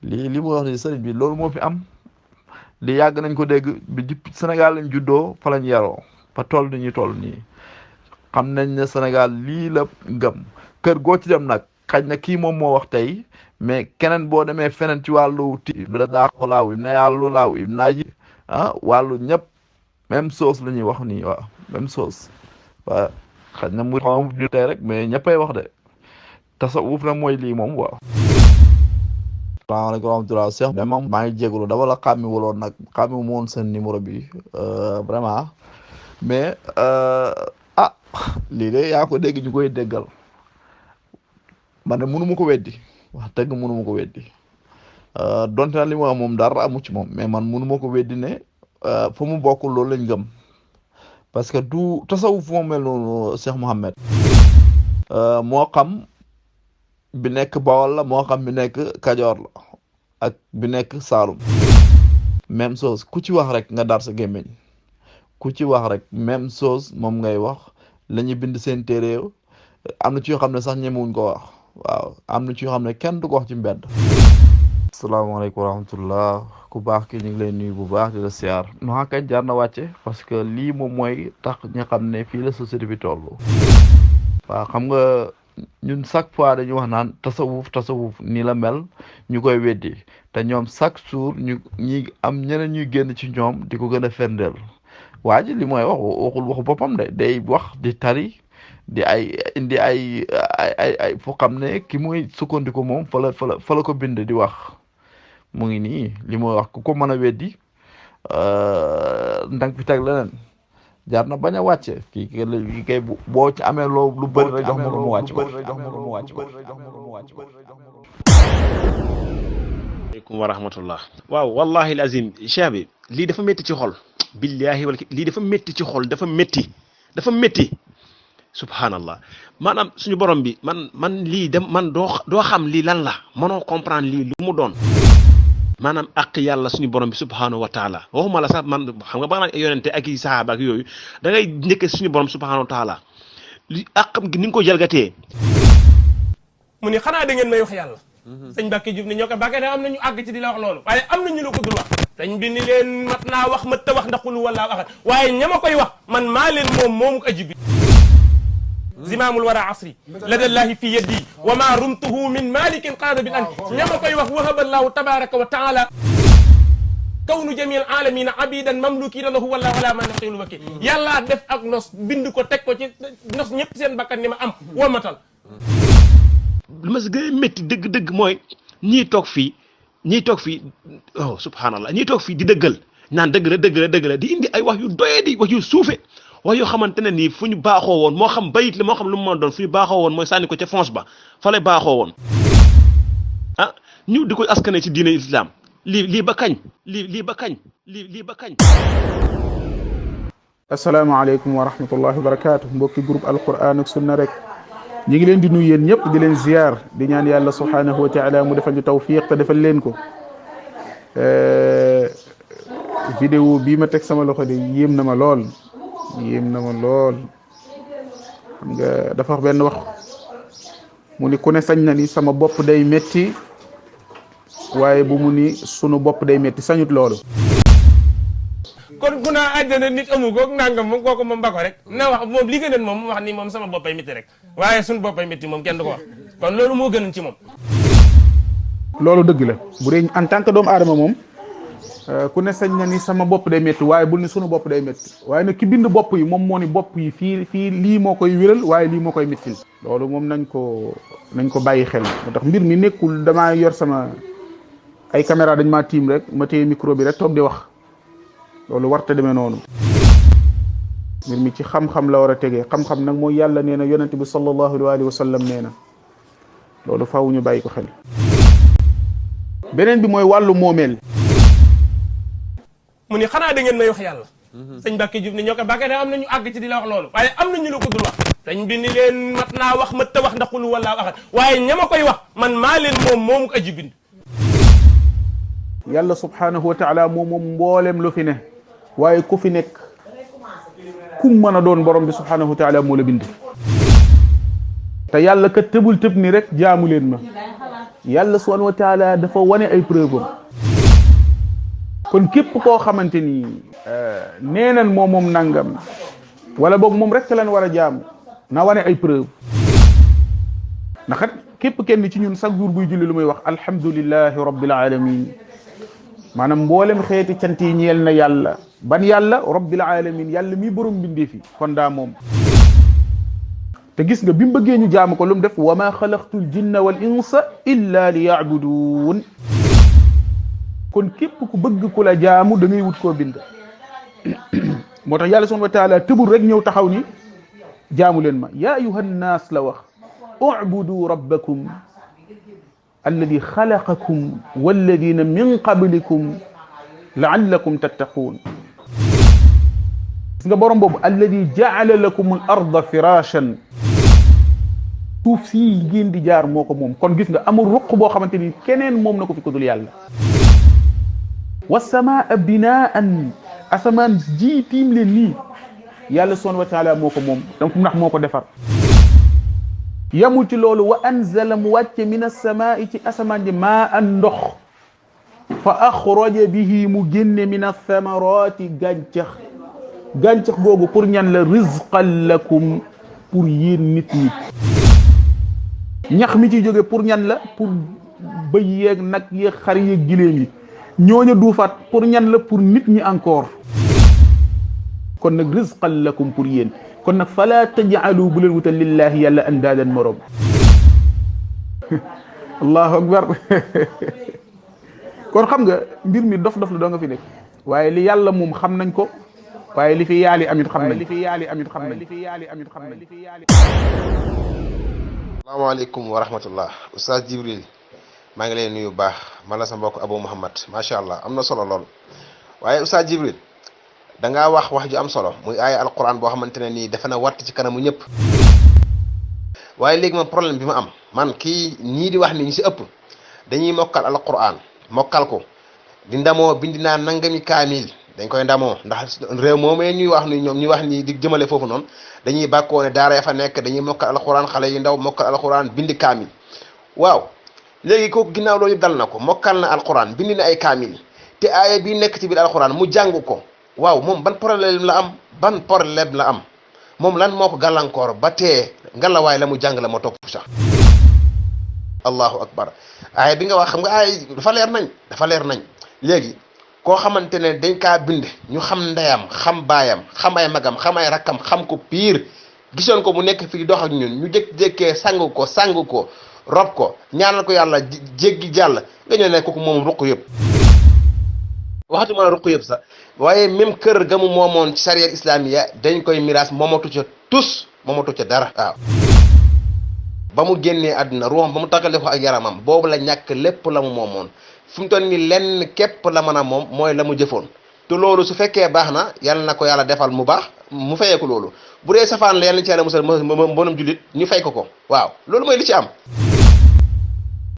Speaker 6: li mu wax ni sëriñ bi loolu moo fi am li yàgg nañ ko dégg bi Sénégal lañ juddoo fa lañ yaroo fa toll ni ñu toll nii xam nañ ne Sénégal lii la ngëm kër goo ci dem nag xaj na kii moom moo wax tey mais keneen boo demee feneen ci wàllu ti bi da daako laaw im na yàllu laaw im naa ji wàllu ñëpp même sauce la ñuy wax nii waaw même sauce waaw xaj na mu xawma ñu tey rek mais ñëppay wax de tasawuf na mooy lii moom waaw salaamaaleykum wa rahmatulah Cheikh mais moom maa ngi jégalu dama la xàmmi waloon nag xàmmi mu woon seen numéro bi vraiment mais lii de yaa ko dégg ñu koy déggal man de mënu ma ko weddi wax dëgg mënu ma ko weddi donte na li mu wax moom dara amu ci moom mais man mënu ma ko weddi ne fa mu bokk loolu lañ gëm parce que du tasawuf moo mel noonu Cheikh Mouhamed moo xam bi nekk Bawol la moo xam bi nekk Kajoor la ak bi nekk Saalum même chose ku ci wax rek nga dar sa gémmiñ ku ci wax rek même chose moom ngay wax la ñuy bind seen téere am na ci yoo xam ne sax ñemewuñ ko wax waaw am na ci yoo xam ne kenn du ko wax ci mbedd. asalaamaaleykum wa rahmatullah ku baax ki ñu ngi lay nuyu bu baax di la siyaar no kañ jar na wàcce parce que lii moom mooy tax ñu xam ne fii la société bi toll waaw xam nga ñun chaque fois dañuy wax naan tasawuf nii la mel ñu koy weddi te ñoom chaque jour ñi am ñeneen ñuy génn ci ñoom di ko gën a ferndeel waa ji li mooy wax waxul waxu boppam de day wax di tari di indi ay foo xam ne ki muy sukkandiku moom fa la ko bind di wax mu ngi nii li mooy wax ku ko mën a weddi ndang fi teg leneen jaar na bañ a wàcce kii kay boo ci amee loo lu bëri rek jox ma ko mu wàcc ko
Speaker 3: aleykum wa rahmatullah waaw wallahi alazim cheikh bi lii dafa métti ci xol billahi wala lii dafa métti ci xol dafa métti subhanallah maanaam suñu borom bi man lii dem man doo xam lii lan la mënoo comprendre lii lu mu doon maanaam ak yàlla suñu borom bi subhanahu wa taala waxuma la sax man xam nga ba nga yonente ak i sahaaba ak yooyu da ngay njëkke suñu borom subhanahu wa taala li àqam gi ni nga ko jalgatee
Speaker 2: mu ni xanaa da ngeen may wax yàlla sëñ Mbacke Diouf ne ñoo ko Mbacke da am na ñu àgg ci di la wax loolu waaye am na ñu la ko dul wax dañ bi ni leen mat naa wax mat ta wax ndax xul wala axat waaye ñama koy wax man maa leen moom ko aji bi zimaamul wara asri ladallahi fi yaddi wa ma rumtuhu min malikin qaada bil an ñama koy wax wahaba allahu tabaraka wa taala kawnu jamil alamina abidan mamlukina lahu wallahu ala man naqilu wakil yàlla def ak nos bind ko teg ko ci nos ñëpp seen bakkan ni ma am wamatal
Speaker 3: li ma si gën a métti dëgg-dëgg mooy ñii toog fii oh subhanallah ñii toog fii di dëggal naan dëgg la di indi ay wax yu doyee di wax yu suufe wax yoo xamante ne nii fu ñu baaxoo woon moo xam bayit la moo xam lu mu mën doon fu ñu baaxoo woon mooy sànni ko ca fonce ba fa lay baaxoo woon ah ñu di ko askane ci diine islam lii ba kañ lii ba kañ
Speaker 7: asalaamaaleykum wa rahmatullahi wa barakaatu mbokki groupe alquran ak sunna rek ñi ngi leen di nuyu yéen ñëpp di leen ziar di ñaan yàlla subhanahu wa taala mu defal ñu tawfiq te defal leen ko vidéo bii ma teg sama loxo de yéem na ma lool xam nga dafa wax benn wax mu ni ku ne sañ na ni sama bopp day metti waaye bu mu ni sunu bopp day metti sañut loolu
Speaker 2: kon ku naa àjjana nit amu ko nangam moom kooku moom ba ko rek na wax moom li gënoon moom wax ni moom sama boppay métti rek waaye suñu boppay métti moom kenn du ko wax kon loolu moo gënoon ci moom
Speaker 7: loolu dëgg la bu dee en tant que doomu aadama moom ku ne sañ na ni sama bopp day métti waaye bul ni sunu bopp day métti waaye nag ki bind bopp yi moom moo ni bopp yi fii lii moo koy wéral waaye lii moo koy méttil loolu moom nañ ko bàyyi xel moo tax mbir mi nekkul damaa yor sama ay caméra dañ maa tiim rek ma téye micro bi rek toog di wax loolu warta demee noonu mbir mi ci xam-xam la war a tegee xam-xam nag mooy yàlla nee na yonente bi sallallahu alayhi wa sallam nee na loolu faaw ñu bàyyi ko xel beneen bi mooy wàllu moomeel
Speaker 2: mu ni xanaa da ngeen may wax yàlla sëñ Mbàkke Juuf ni ñoo ko bàkkee ne am na ñu àgg ci di la wax loolu waaye am na ñu la ko dul wax sëñ bi ni leen mat naa wax mat ta wax ndax xul wala axat waaye ñama koy wax man maa leen moom ko aji bind
Speaker 7: yàlla subhanahu wa taala moom mboolem lu fi ne waaye ku fi nekk kum mën a doon borom bi subhanahu wa taala moo la bind te yàlla kat tëbul tëb ni rek jaamu leen ma yàlla subhanahu wa taala dafa wane ay preuve kon képp koo xamante ni nee nañ moom nangam wala boog moom rek lañ war a jaamu na wane ay preuve ndax képp kenn ci ñun chaque jour buy julli lu muy wax alhamdulillahi rabbil alamin maanaam mboolem xeeti cant yi ñeel na yàlla ban yàlla rabbil alamin yàlla mi borom bindee fi kon daa moom te gis nga bi mu bëggee ñu jaamu ko lu mu def wa ma xalaqtul jinna wal insa illa li ya'budun kon képp ku bëgg ku la jaamu da ngay wut koo bind moo tax yàlla subhanahu wa taala tëbul rek ñëw taxaw ni jaamu leen ma ya ayuha nnaas la wax u'budu rabbakum alladi xalaqakum walladina min qablikum laallakum tattaquun gis nga borom boobu alladi jaala lakum al arda firashan suuf sii ngeen di jaar moo ko moom kon gis nga amul ruq boo xamante ni keneen moom na ko fi ko dul yàlla wasamaa binaan asamaan ji tiim leen nii yàlla subhanahu wa taala moo ko moom donc ndax moo ko defar yamul ci loolu wa anzala mu wàcce min as-samaa'i ci asamaan ji maa an ndox fa axraja bihi mu génne min ath-thamarati gàncax googu pour ñan la rizqan lakum pour yéen nit ñi ñax mi ci jóge pour ñan la pour bëy yeeg nag yeeg xar yeeg giléem yi ñooñu duufaat pour ñan la pour nit ñi encore kon nag rizqan lakum pour yéen kon nag fala taj'alu bu leen wutal lillahi yàlla andaadan morom allahu akbar kon xam nga mbir mi dof la doo nga fi nekk waaye li yàlla moom xam nañ ko waaye li fi yaali amit xam nañ
Speaker 3: asalaamaaleykum wa rahmatullah oustaz Jibril maa ngi leen nuyu baax man la sa mbokk Abou Mouhammad macha allah am na solo lool waaye oustaz Jibril da ngaa wax ju am solo muy aaya alquran boo xamante ne nii dafa na watt ci kanamu ñëpp waaye léegi man problème bi ma am man kii ñii di wax ni ñu si ëpp dañuy mokkal alquran mokkal ko di ndamoo bindi naa nangami kaamil dañ koy ndamoo ndax réew moomee ñuy wax ni ñoom ñuy wax ni di jëmale foofu noonu dañuy bàkkoo ne daara ya fa nekk dañuy mokkal alquran xale yu ndaw mokkal alquran bindi kaamil waaw léegi kooku ginnaaw loolu dal na ko mokkal na alquran bindi na ay kaamil te aaya bi nekk ci biir alxuraan mu jàng ko waaw moom ban problème la am ban problème la am moom lan moo ko gàllankoor ba tee ngalawaay la mu jàng la ma topp sax allahu akbar aaya bi nga wax xam nga aaya dafa leer nañ léegi koo xamante ne dañ kaa bind ñu xam ndeyam xam baayam xam ay magam xam ay rakkam xam ko piir gisoon ko mu nekk fii dox ak ñun ñu jékki-jékkee sang ko rob ko ñaanal ko yàlla jéggi jàll nga ñëw ne kooku moom ruq yëpp waxatuma la ruq yëpp sax waaye même kër ga mu moomoon ci sariya islamiya dañ koy miraas moomatu ca tus moomatu ca dara waaw ba mu génnee àdduna ruuxam ba mu tàggale ko ak yaramam boobu la ñàkk lépp la mu moomoon fi mu toll nii lenn képp la mën a moom mooy la mu jëfoon te loolu su fekkee baax na yàlla na ko yàlla defal mu baax mu fayee ko loolu bu dee safaan la yàlla ci yàlla musal mbonum jullit ñu fay ko waaw loolu mooy li ci am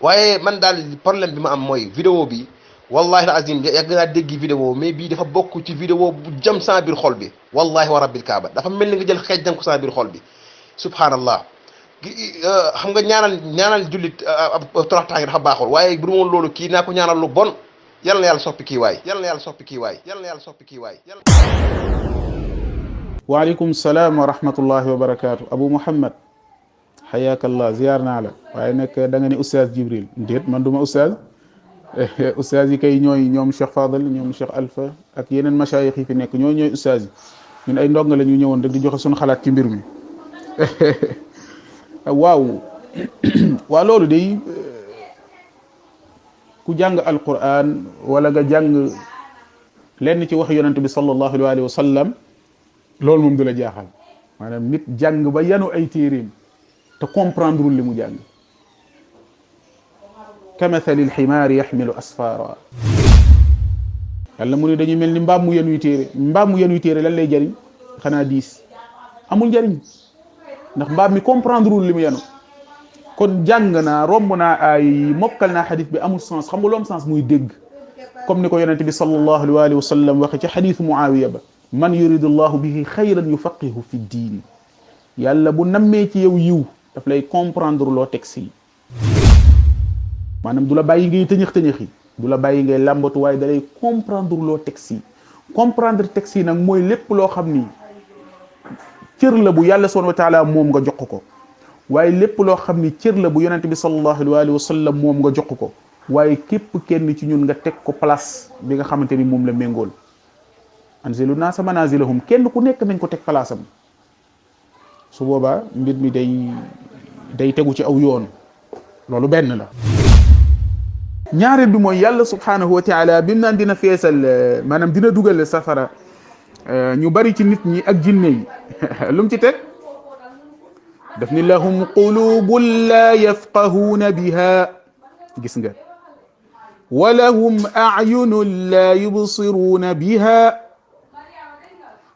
Speaker 3: waaye man daal problème bi ma am mooy vidéo bi wallahi al azim yàgg naa dégg vidéo mais bii dafa bokk ci vidéo bu jëm sama biir xol bi wallahi wa rabbil kaaba dafa mel ni nga jël xeej jëm ko sama biir xol bi subhanallah xam nga ñaanal jullit toroxtaange dafa baaxul waaye bu du woon loolu kii naa ko ñaanal lu bon yal na yàlla soppi kii waay
Speaker 7: waaleykum salaam wa rahmatullahi wa barakaatu Abu Muhammad xayaakallah ziyaar naa la waaye nekk da nga ne oustaz Jibril déet man duma oustaz oustaz yi kay ñooy ñoom Cheikh Fadal ñoom Cheikh Alpha ak yeneen mashayikh yi fi nekk ñooy oustaz yi ñun ay ndonga la ñu ñëwoon rek di joxe suñu xalaat ci mbir mi waaw loolu day ku jàng alquran wala nga jàng lenn ci wax yonent bi sallallahu alayhi wa sallam loolu moom du la jaaxal maanaam nit jàng ba yanu ay téeréem te comprendre li mu jàng kamathali lximaari yaxmilu asfara yàlla mu ne dañuy mel ni mbaam mu yenuy téere lan lay jariñ xanaa diis amul njariñ ndax mbaam mi comprendre li mu yenu kon jàng naa romb naa ay mokkal naa xadis bi amul sens xam nga lu am sens muy dégg comme ni ko yonente bi sallallahu alayhi wa sallam waxe ci xadisu Muawiya ba man yuridu llahu bihi xayran yufaqihu fi diin yàlla bu nammee ci yow yiw daf lay comprendre loo texte yi maanaam du la bàyyi ngay tëñëx-tëñëxi du la bàyyi ngay làmbatu waaye da lay comprendre loo texte yi comprendre texte yi nag mooy lépp loo xam ni cër la bu yàlla subhanahu wa taala moom nga jox ko waaye lépp loo xam ni cër la bu yonente bi sallallahu alayhi wa sallam moom nga jox ko waaye képp kenn ci ñun nga teg ko place bi nga xamante ni moom la méngool anzilu naasa manazilahum kenn ku nekk nañ ko teg place am su boobaa mbir mi day tegu ci aw yoon loolu benn la ñaareel bi mooy yàlla subhanahu wa taala bi mu naan dina feesal maanaam dina dugal safara ñu bari ci nit ñi ak jinne yi lu mu ci teg daf ni lahum qulubun la yafqahuuna biha gis nga wa lahum a'yunun la yubsiruuna biha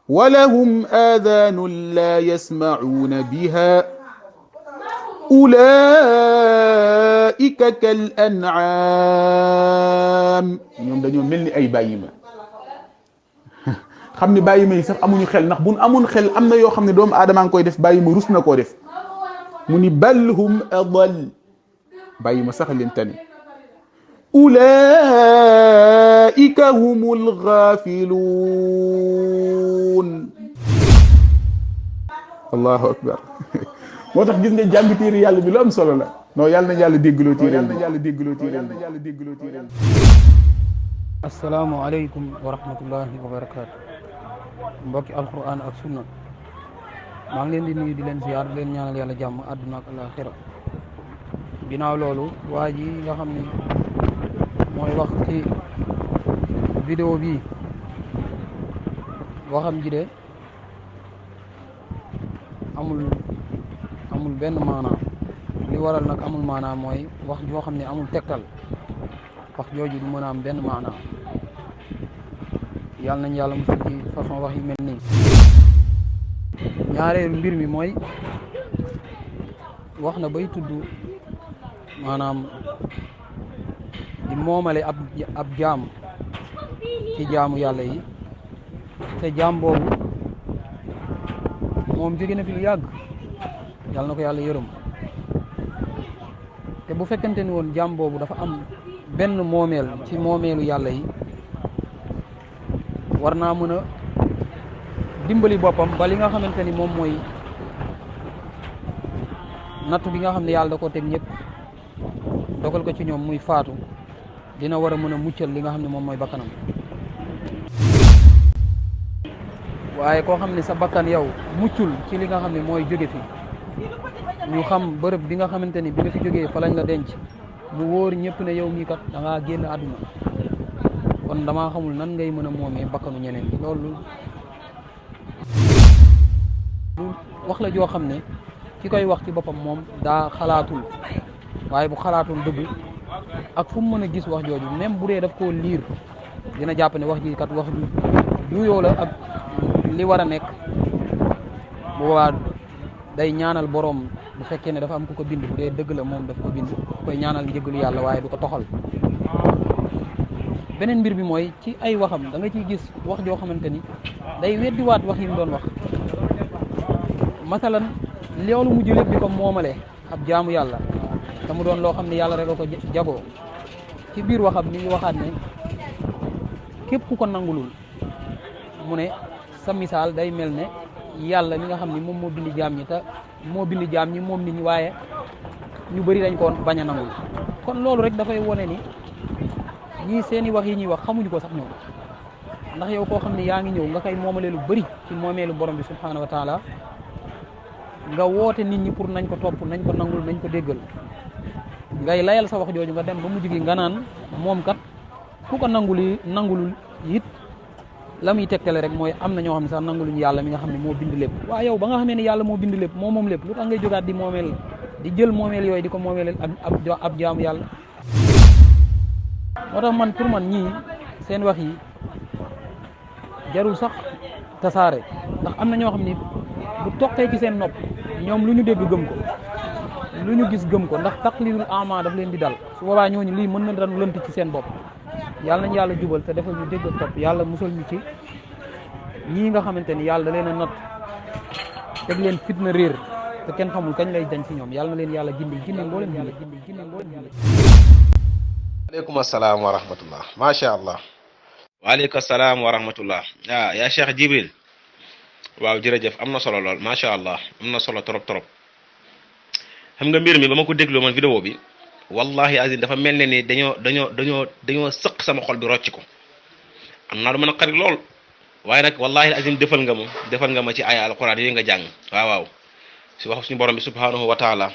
Speaker 7: wa lahum aadanun la yasma'uuna biha ulaika kal an'am ñoom dañoo mel ni ay bàyyi ma xam ni bàyyi ma yi sax amuñu xel ndax buñ amoon xel am na yoo xam ne doomu aadama ngi koy def bàyyi ma rus na koo def mu ni bal hum adal bàyyi ma sax leen tane ulaika humul ghafiluun allahu akbar moo tax gis nga jàng téere yàlla bi lu am solo la non yàlla na yàlla déggloo téere
Speaker 5: assalaamu aleykum wa rahmatullahi wa barakaatu mbokki alquran ak sunna maa ngi leen di nuyu di leen ziyaar di leen ñaanal yàlla jàmm àdduna ak alaxira ginnaaw loolu waa ji nga xam ne mooy wax ci vidéo bi waxam ji de amul benn maanaam li waral nag amul maanaam mooy wax joo xam ne amul tegtal wax jooju du mën a am benn maanaam yàlla nañ yàlla musal ci façon wax yu mel nii ñaareelu mbir mi mooy wax na bay tudd maanaam di moomale ab jaam ci jaamu yàlla yi te jaam boobu moom jóge na fi lu yàgg yàlla na ko yàlla yërëm te bu fekkente ni woon jaam boobu dafa am benn moomeel ci moomeelu yàlla yi
Speaker 8: war naa mën a dimbali boppam ba li nga xamante ni moom mooy nattu bi nga xam ne yàlla da ko teg ñëpp dogal ko ci ñoom muy faatu dina war a mën a muccal li nga xam ne moom mooy bakkanam. waaye koo xam ne sa bakkan yow muccul ci li nga xam ne mooy jóge fi ñu xam bërëb bi nga xamante ni bi nga fi jógee fa lañ la denc mu wóor ñëpp ne yow mii kat da ngaa génn àdduna kon damaa xamul nan ngay mën a moomee bakkanu ñeneen loolu wax la joo xam ne ki koy wax ci boppam moom daa xalaatul waaye bu xalaatul dëgg ak fu mu mën a gis wax jooju même bu dee daf koo liir dina jàpp ne wax ji kat wax du yoo la ak li war a nekk bu boobaa day ñaanal boroom bu fekkee ne dafa am ku ko bind bu dee dëgg la moom daf ko bind koy ñaanal njëgalu yàlla waaye du ko toxal. beneen mbir bi mooy ci ay waxam da nga ciy gis wax joo xamante ni day weddiwaat wax yi mu doon wax masalan loolu mujj lépp di ko moomale ab jaamu yàlla te mu doon loo xam ne yàlla rek a ko jagoo ci biir waxam mi ngi waxaat ne képp ku ko nangulul mu ne sa misaal day mel ne yàlla mi nga xam ni moom moo bindi jaam ñi te moo bindi jaam ñi moom nit ñi waaye ñu bëri dañ ko bañ a nangul kon loolu rek dafay wone ni ñii seeni wax yi ñuy wax xamuñu ko sax ñoom ndax yow koo xam ne yaa ngi ñëw nga koy moomale lu bëri ci moomeelu borom bi subhanahu wa taala nga woote nit ñi pour nañ ko topp nañ ko nangul nañ ko déggal ngay layal sa wax jooju nga dem ba mujj gi nga naan moom kat ku ko nangulul it la muy tegtale rek mooy am na ñoo xam ne sax nanguluñu yàlla mi nga xam ne moo bind lépp waaye yow ba nga xamee ne yàlla moo bind lépp moo moom lépp lu tax ngay jógaat di moomeel di jël moomeel yooyu di ko moomeel ab jaamu yàlla. moo tax man pour man ñii seen wax yi jarul sax tasaare ndax am na ñoo xam ni bu toqee ci seen nopp ñoom lu ñu dégg gëm ko lu ñu gis gëm ko ndax taqlidul ama daf leen di dal su boobaa ñooñu lii mën na daan lënt ci seen bopp. yàlla nañu yàlla jubal te defal ñu dégg ak topp yàlla musal ñu ci ñii nga xamante ni yàlla da leen a natt teg leen fitna réer te kenn xamul kañ lay dañ ci ñoom yàlla na leen yàlla gindi mboolem yàlla gindi mboolem yàlla.
Speaker 3: waaleykum asalaam wa rahmatullah macha allah.
Speaker 9: waaleykum salaam wa rahmatullah yaa Cheikh Jibril waaw jërëjëf am na solo lool macha allah am na solo trop trop xam nga mbir mi ba ma ko dégloo man vidéo bi wallahi azim dafa mel ne ni dañoo sëq sama xol bi rocc ko am naa lu mën a xarit lool waaye nag wallahi azim defal nga ma ci ay alquran yi nga jàng waaw si wax suñu borom bi subhanahu wa taala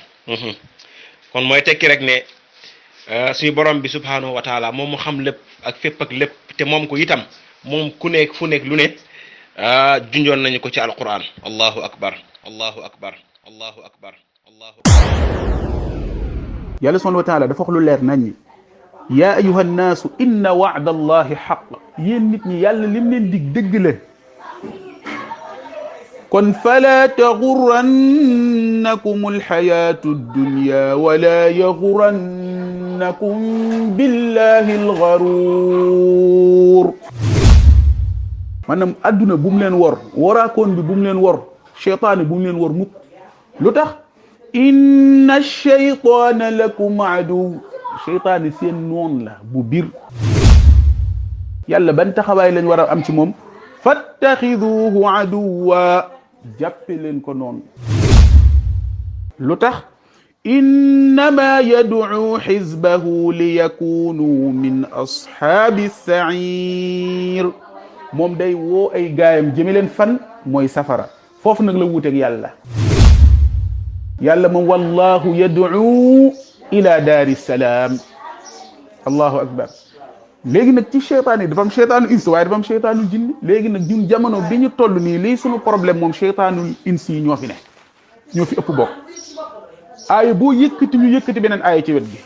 Speaker 9: kon mooy tekki rek ne suñu borom bi subhanahu wa taala moom mu xam lépp ak fépp ak lépp te moom ko itam moom ku nekk fu nekk lu ne junjoon nañu ko ci alquran allahu akbar allahu akbar allahu akbar allahu akbar.
Speaker 7: yàlla subhanahu wa taala dafa wax lu leer nañ ñi yaa ayuha nnaasu inna wa'da allahi xaq yéen nit ñi yàlla lim leen dig dëgg la kon fala taxurrannakum alxayatu dunya wala yaxurrannakum billahi alxaruur maanaam adduna bu mu leen wor waraakoon bi bu mu leen wor cheytaane bu mu leen wor mukk lu tax inna shaytaana lakum aduw cheytaane seen noon la bu bir yàlla ban taxawaay lañ war a am ci moom fattaxiduhu aduwa jàppe leen ko noonu lu tax innama yad'u xizbahu li yakunu min ashaabi sair moom day woo ay gaayam jëme leen fan mooy safara foofu nag la wuuteeg yàlla yàlla moom wallahu yad'u ila daari salaam allahu akbar léegi nag ci cheytaan yi dafa am cheytaanu ins waaye dafa am cheytaanu jinni léegi nag ñun jamono bi ñu toll nii lii suñu problème moom cheytaanul ins yi ñoo fi ne ñoo fi ëpp bokk aaya boo yëkkati ñu yëkkati beneen aaya ci wet gi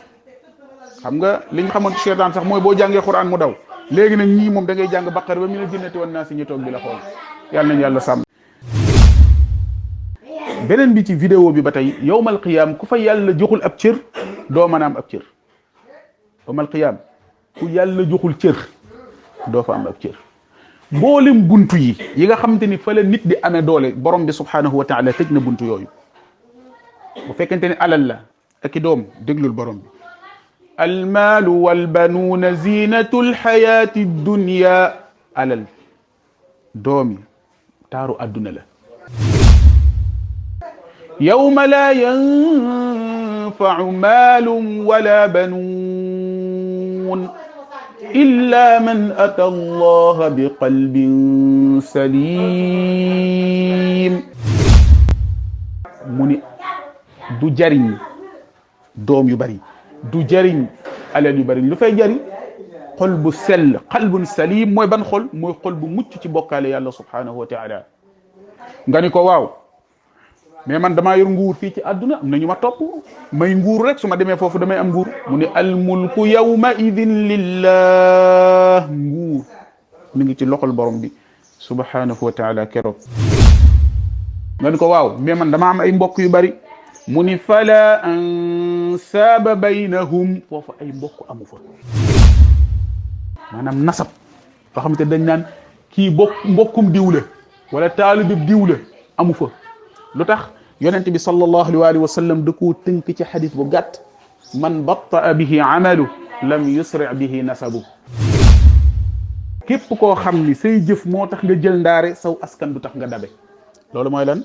Speaker 7: xam nga li ñu xamoon ci cheytaan sax mooy boo jàngee Qur'an mu daw léegi nag ñii moom da ngay jàng Baqara ba mu ne jinnati wan naa si ñu toog di la xool yàlla nañu yàlla sàmm. beneen bi ci vidéo bi ba tey yowmal qiyaam ku fa yàlla joxul ab cër doo mën a am ab cër yowmal qiyaam ku yàlla joxul cër doo fa am ab cër mboolem buntu yi nga xamante ni fa la nit di amee doole borom bi subhanahu wa taala tëj na buntu yooyu bu fekkente ni alal la ak i doom déglul borom bi almaalu walbanuuna zinatu lxayaati dunya alal doomi taaru adduna la yawma la yanfa'u maalun wala banuun illa man ata allaha bi qalbin salim mu ni du jariñ doom yu bari du jariñ alal yu bari lu fay jariñ xol bu sell qalbun salim mooy ban xol mooy xol bu mucc ci bokkaale yàlla subhanahu wa taala nga ni ko waaw mais man damaa yor nguur fii ci àdduna am na ñu ma topp may nguur rek su ma demee foofu damay am nguur mu ne al mulku yawma idin lillah nguur mi ngi ci loxol borom bi subhanahu wa taala keroog nga ni ko waaw mais man dama am ay mbokk yu bari mu ni fala ansaaba baynahum foofu ay mbokk amu fa maanaam nasab loo xamante dañ naan kii mbokkum diw la wala taalibi diw la amu fa lu tax yonent bi sallallahu alayhi wa sallam da koo tënk ci xadis bu gàtt man batta bihi amalu lam yusri bihi nasabu képp koo xam ni say jëf moo tax nga jël ndaare saw askan du tax nga dabe loolu mooy lan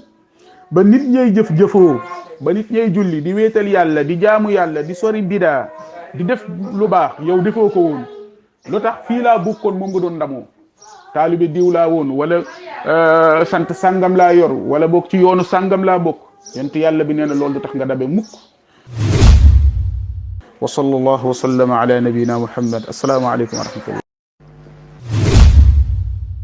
Speaker 7: ba nit ñay jëf-jëfoo ba nit ñay julli di wéetal yàlla di jaamu yàlla di sori bidaa di def lu baax yow defoo ko woon lu tax fii laa bokkoon moom nga doon ndamoo taalibe diw laa woon wala sant sàngam laa yor wala bokk ci yoonu sàngam laa bokk yent yàlla bi nee na loolu du tax nga dabe mukk wa sallallahu wa sallama ala nabiyina muhammad assalaamu aleykum wa rahmatullah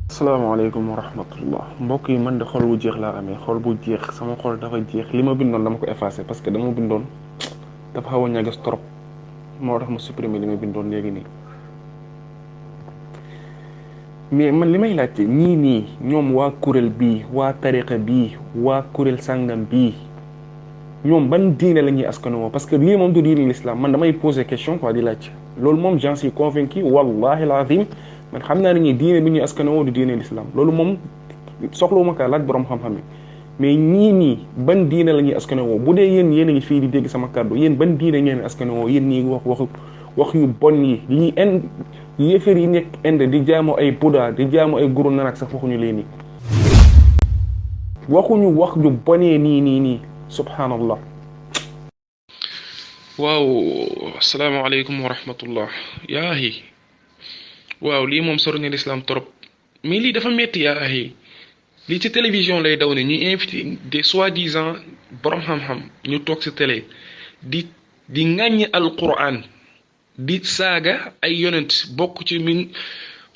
Speaker 10: asalaamaaleykum wa rahmatullah mbokk yi man de xol bu jeex laa amee xol bu jeex sama xol dafa jeex li ma bindoon dama ko effacé parce que dama bindoon dafa xaw a ñagas trop moo tax ma supprimer li ma bindoon léegi nii mais man li may laajte ñii nii ñoom waa kuréel bii waa tariqa bii waa kuréel sàngam bii ñoom ban diine la ñuy askanoo parce que lii moom du diine l'islam man damay poser question quoi di laaj loolu moom j'en suis convaincu wallahi alazim man xam naa ne ñii diine bi ñuy askanoo du diine l'islam loolu moom soxlawuma kaa laaj borom xam-xam yi mais ñii nii ban diine la ñuy askanoo bu dee yéen yéen a ngi fii di dégg sama kàddu yéen ban diine ngeen askanoo yéen ñii wax yu bon yi lii yéefar yi nekk Inde di jaamu ay Bouddha di jaamu ay Guru Nanak sax waxuñu leen nii waxuñu wax ju bonee nii subhanallah.
Speaker 11: waaw asalaamaaleykum wa rahmatullah yaahi waaw lii moom sori na l'islam trop mais lii dafa metti yaahi lii ci télévision lay daw ne ñuy invité des soi-disant borom xam-xam ñu toog ci télé di ŋàññi alquran di saaga ay yonent bokk ci min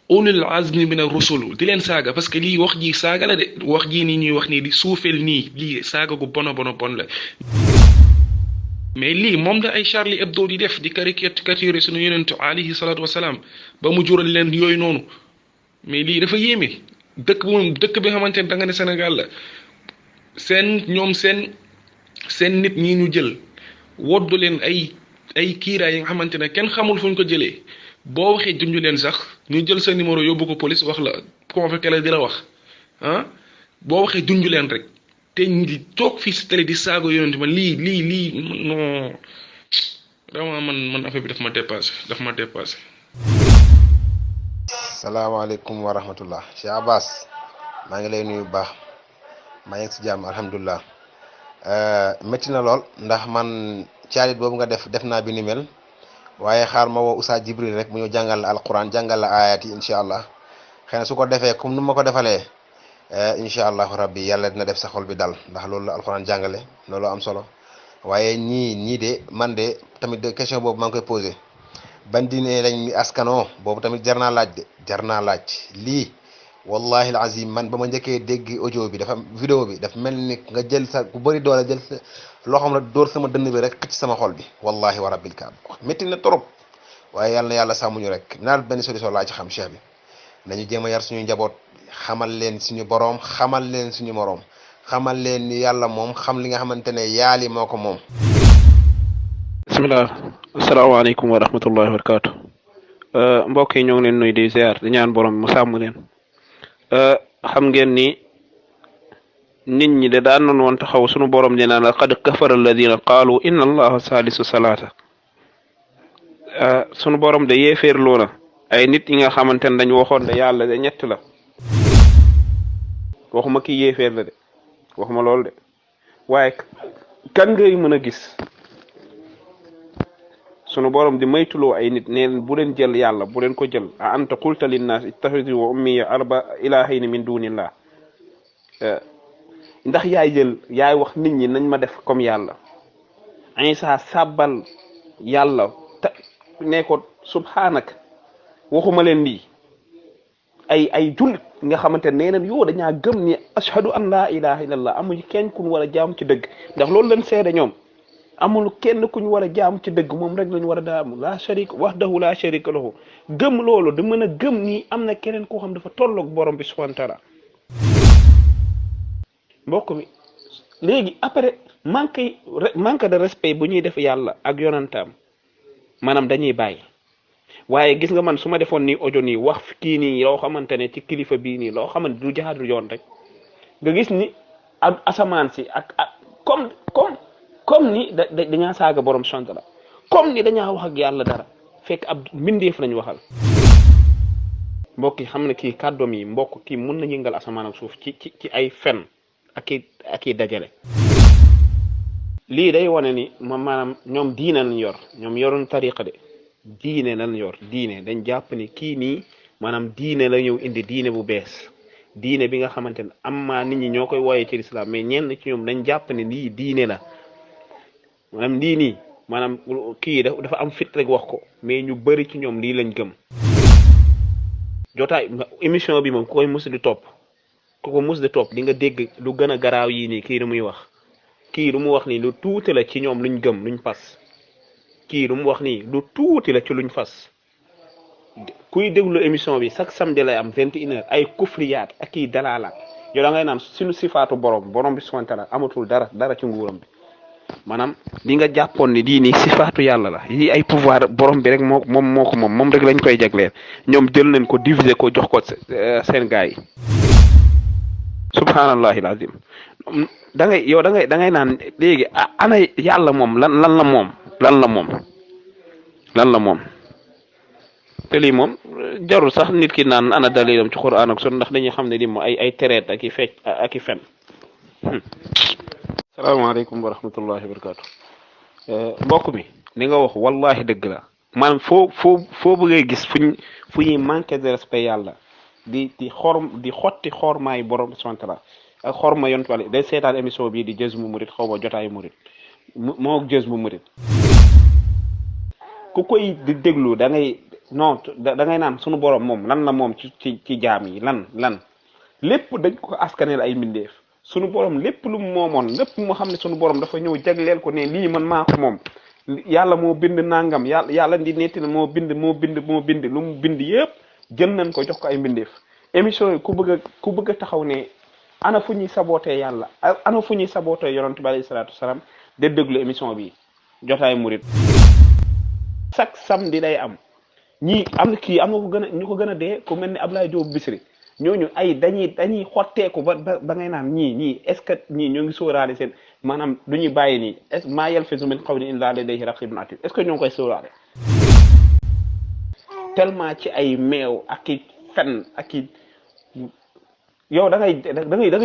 Speaker 11: ulul azmi min ar-rusul di leen saaga parce que lii wax ji saaga la de wax ji nii ñuy wax nii di suufeel nii lii saaga gu bon la mais lii moom la ay Charlie Hebdo di def di caricature suñu yonent alayhi salaatu wasalaam ba mu jural leen yooyu noonu mais lii dafa yéeme dëkk bi xamante ne da nga ne Sénégal la ñoom seen nit ñi ñu jël woddu leen ay kiiraay yi nga xamante ne kenn xamul fu ñu ko jëlee boo waxee junj leen sax ñu jël sa numéro yóbbu ko police wax la convoqué la di la wax boo waxee junj leen rek te di toog fii si télé di saago yonent ma lii non vraiment man affaire bi daf ma dépassé.
Speaker 3: salaamaaleykum wa rahmatullah Cheikh Abbas maa ngi lay nuyu bu baax maa ngi si jàmm alhamdulilah métti na lool ndax man. caalit boobu nga def naa bi ni mel waaye xaar ma woo Oustaz Jibril rek mu ñëw jàngal la alquran jàngal la ayat yi incha allah xëy na su ko defee comme nu ma ko defalee incha allahu rabbi yàlla dina def sa xol bi dal ndax loolu la alquran jàngale loolu am solo waaye ñii de man de tamit question boobu maa ngi koy posé ban diine lañ askanoo boobu tamit jar naa laaj lii wallahi alazim man ba ma njëkkee dégg audio bi vidéo bi dafa mel ni nga jël sa ku bëri doole jël sa loxoom la dóor sama dënn bi rek xëcc sama xol bi wallahi wa rabbil kaab métti na trop waaye yàlla na yàlla sàmmuñu rek naal benn solution laa ci xam cheikh bi nañu jéem a yar suñu njaboot xamal leen suñu boroom xamal leen suñu moroom xamal leen ni yàlla moom xam li nga xamante ne yaali moo ko moom.
Speaker 10: bismillah asalaamaaleykum wa rahmatullahi wa barakaatu mbokk yi ñoo ngi leen nuyu di ziar di ñaan borom mu sàmm leen xam ngeen ni nit ñi de daan nañu woon taxaw sunu borom di naan qad kafara alladina qaalu inna allaha salisu salaata sunu borom de yéeféerloo na ay nit yi nga xamante ne dañu waxoon de yàlla de ñett la
Speaker 12: waxuma ki yéeféer la de waxuma loolu de waaye kan ngay mën a gis sunu borom di maytuloo ay nit ne leen bu leen jël yàlla bu leen ko jël a anta qulta linnaas ittaxidu wa ummiya arba ilahayni min dunillah ndax yaay wax nit ñi nañ ma def comme yàlla Isa sàbbal yàlla ne ko subhaanaka waxuma leen lii ay jullit nga xamante nee nañ yow dañaa gëm ni ashhadu an laa ilaha illallah amuñu kenn kuñ war a jaam ci dëgg ndax loolu lañ seede ñoom amul kenn kuñ war a jaam ci dëgg moom rek lañ war a daamu laa sharik wahdahu laa sharika lahu gëm loolu da mën a gëm ni am na keneen koo xam dafa tolloog borom bi subhanahu wa taala mbokk mi léegi après manque de respect bu ñuy def yàlla ak yonantaam maanaam dañuy bàyyi waaye gis nga man su ma defoon nii audio nii wax kii nii loo xamante ne ci kilifa bii nii loo xamante du jaadu yoon rek nga gis ni asamaan si ak comme ni dañaa saaga borom sant la comme ni dañaa wax ak yàlla dara fekk ab mbindeef lañ waxal mbokk yi xam ne kii kàddoom yi mbokk kii mun na yëngal asamaan ak suuf ci ay fen ak i dajale lii day wane ni maanaam ñoom diine lañ yor ñoom yoroon tariqa de diine lañ yor diine dañ jàpp ni kii nii maanaam diine la ñëw indi diine bu bees diine bi nga xamante ne amma nit ñi ñoo koy wooyee ci lislaam mais ñenn ci ñoom dañ jàpp ne lii diine la maanaam lii nii maanaam kii dafa am fit rek wax ko mais ñu bëri ci ñoom lii lañ gëm jotaay émission bi moom ku koy mus di topp ku ko mus di topp di nga dégg lu gën a garaaw yii nii kii lu muy wax kii lu mu wax nii lu tuuti la ci ñoom luñ gëm luñ fas kii lu mu wax nii lu tuuti la ci luñ fas kuy déglu émission bi chaque samedi lay am 21h ay kufriyaat ak i dalaalaat yow da ngay naan suñu sifaatu borom bi subhanahu wa taala amatul dara ci nguuram bi maanaam li nga jàppoon ni lii nii sifaatu yàlla la yii ay pouvoir borom bi rek moom rek lañ koy jagleel ñoom jël nañ ko diviser ko jox ko seen gaay yi subhanallahi alazim da ngay naan léegi ana yàlla moom lan la moom te lii moom jarul sax nit ki naan ana dalilam ci Qur'an ak sunna ndax dañuy xam ne lii moom ay tereet ak i fecc ak i fen salaamaaleykum wa rahmatullahi wa barakatu mbokk mi li nga wax wallahi dëgg la maanaam foo bëggee gis fu ñuy manqué de respect yàlla di xotti xormaay borom subhanahu wa ta'ala ak xorma yontu wàll day seetaan émission bii di Jazbu Murid xaw ma jotaayu Murid moo Jazbu Murid ku koy di déglu da ngay naan sunu borom moom lan la moom ci jaam yi lan lépp dañ ko askaneel ay mbindeef sunu borom lépp lu mu moomoon lépp mu xam ne sunu borom dafa ñëw jagleel ko ne lii man maa ko moom yàlla moo bind nangam yàlla di netti na moo bind lu mu bind yëpp jël nañ ko jox ko ay mbindeef émission yi ku bëgg a taxaw ne ana fu ñuy sabootee yàlla ana fu ñuy sabootee yonent bi alayhi salaatu wasalaam de déglu émission bi jotaay murid chaque samedi day am ñii am na ñu ko gën a dee ku mel ni Ablaye Diop Bisri ñooñu ay dañuy xotteeku ba ngay naan ñii est-ce que ñii ñoo ngi sóoraale seen maanaam du ñuy bàyyi nii est-ce que maa yalfizu min qawlin illaa ladayhi raqiibun atiid est-ce que ñoo ngi koy sóoraale tellement ci ay meew ak i fen ak i yow da ngay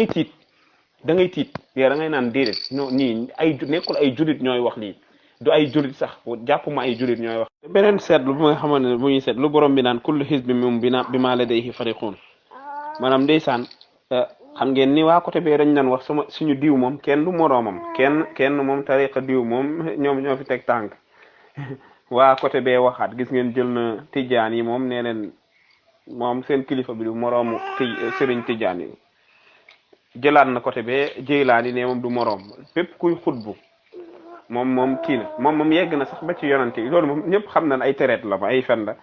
Speaker 12: tiit yow da ngay naan déedéet ñoo ñii nekkul ay julit ñooy wax lii du ay julit sax jàpp ma ay julit ñooy wax beneen seetlu bu nga xamante ne bu ñuy seet lu borom bi naan kullu hizbin moom bimaa ladayhi fariquun maanaam ndeysaan xam ngeen ni waa côté bee dañ naan wax suñu diw moom kenn du moroomam kenn moom tariqa diw moom ñoo fi teg tànk waa côté bee waxaat gis ngeen jël na tijaan yi moom nee leen moom seen kilifa bi du moroomu sëriñ tijaan yi jëlaat na côté bee jëylaan yi ne moom du moroom bépp kuy xutbu moom kii na moom yegg na sax ba ci yonante yi loolu moom ñëpp xam nañ ay tereet la ma ay fen la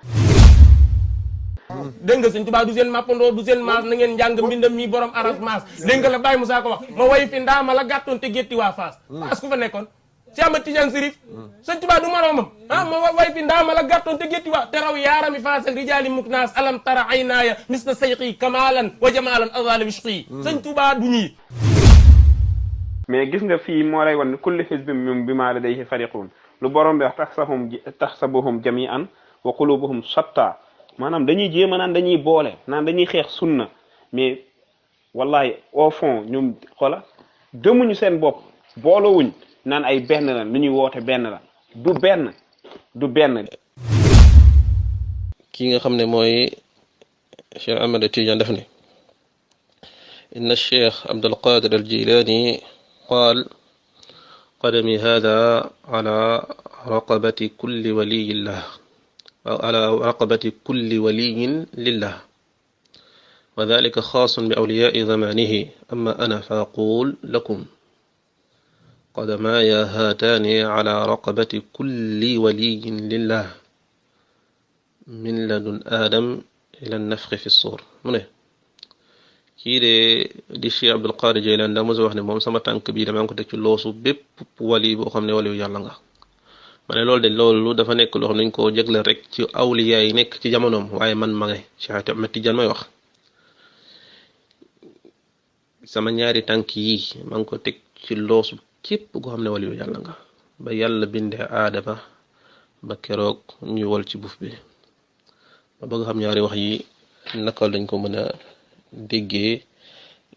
Speaker 2: dégg nga sëñ Tuubaa du seen mappandoo du seen maas na ngeen njàng mbindam mi borom aras maas dégg nga la Baye Moussa ko wax ma way fi ndaama la gàttoon te gétti waa Faas Faas ku fa nekkoon si Ahmad Tidiane Sirif sëñ Tuubaa du moroomam ma way fi ndaama la gàttoon te gétti waa te raw yaarami Faas ak rijaali muknaas alam tara aynaaya misla sayqi kamalan wa jamaalan azal wishqi sëñ Tuubaa du ñii
Speaker 12: mais gis nga fii moo lay wan kulli hizbin bimaa ladayhi fariquun lu borom bi wax taxsabuhum jami'an wa qulubuhum shatta maanaam dañuy jéem a naan dañuy boole naan dañuy xeex sunna mais wallahi au fond ñoom xoola gëmuñu seen bopp boolowuñ naan ay benn la lu ñuy woote benn la du benn
Speaker 4: ki nga xam ne mooy Cheikh Ahmed Tidiane def ni inna Cheikh Abdul Qadir al Jilani qaal qadami hada ala raqabati kulli waliyillah aw ala raqabati kulli waliyin lillah wa dhalika khaasun bi awliya'i zamanihi amma ana fa aqul lakum qadamaya hatani ala raqabati kulli waliyin lillah min ladun adam ila nafxi fi suur mu ne kii de di Cheikh Abdul Qadir Jilani daa mos a wax ne moom sama tànk bii dama ko teg ci loosu bépp wali boo xam ne waliyu yàlla nga ma ne loolu de loolu dafa nekk loo xam ne dañ koo jégleel rek ci awliya yi nekk ci jamonoom waaye man ma nge Cheikh Ahmed Tidiane may wax sama ñaari tànk yi ma ngi ko teg ci loosu képp koo xam ne waliyu yàlla nga ba yàlla bindee aadama ba keroog ñuy wol ci buuf bi ma bëgg xam ñaari wax yi naka lañ ko mën a déggee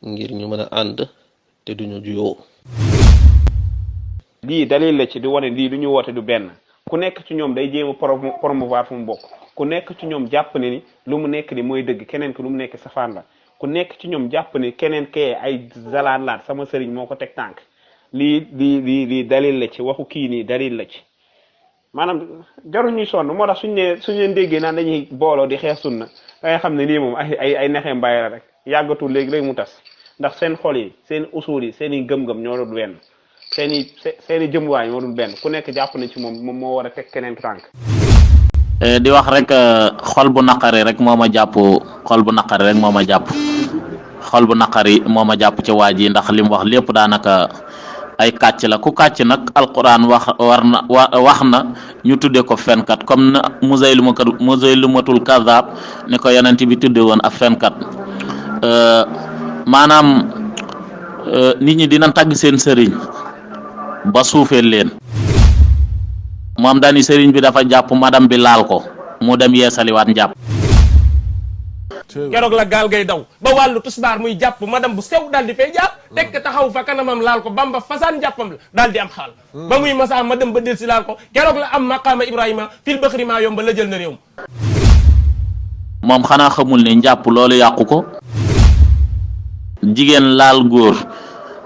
Speaker 4: ngir ñu mën a ànd te duñu juyoo.
Speaker 12: lii dalil la ci di wane lii lu ñu woote du benn ku nekk ci ñoom day jéem a promouvoir fu mu bokk ku nekk ci ñoom jàpp ne ni lu mu nekk ni mooy dëgg keneen ki lu mu nekk safaan la ku nekk ci ñoom jàpp ne keneen kee ay zalaat sama sëriñ moo ko teg tànk lii dalil la ci waxu kii nii dalil la ci maanaam jarul ñuy sonn moo tax suñu leen déggee naan dañuy booloo di xeex sunna da ngay xam ne lii moom ay nexee mbaay la rek yàggatul léegi mu tas ndax seen xol yi seen usul yi seen i gëm-gëm ñoo dul benn seen i jëmuwaay ñoo dul benn ku nekk jàpp na ci moom moo war a teg keneen tànk.
Speaker 13: di wax rek xol bu naqari rek moo ma jàpp xol bu naqari rek moo ma jàpp xol bu naqari moo ma jàpp ci waa ji ndax li mu wax lépp daanaka ay kàcc la ku kàcc nag alquran wax na ñu tudde ko fenkat comme na Musaylimatul Kazzab ni ko yonent bi tudde woon ab fenkat maanaam nit ñi dina tagg seen sëriñ ba suufeel leen moom daani sëriñ bi dafa jàpp madam bi laal ko mu dem yeesaliwaat njàpp
Speaker 2: keroog la gaal gay daw ba wàllu tusbaar muy jàpp madam bu sew daal di fay jàpp tekk taxaw fa kanamam laal ko bamba fasaan jàppam la daal di am xaal ba muy masaa madam ba del si laal ko keroog la am maqaama Ibrahima fil baxri maa yomba la jël na réew
Speaker 13: moom xanaa xamul ne njàpp loolu yàqu ko jigéen laal góor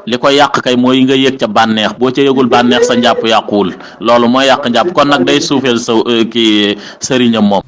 Speaker 13: li ko yàq kay mooy nga yëg ca bànneex boo ca yëgul bànneex sa njàpp yàquwul loolu mooy yàq njàpp kon nag day suufeel sa kii sëriñam moom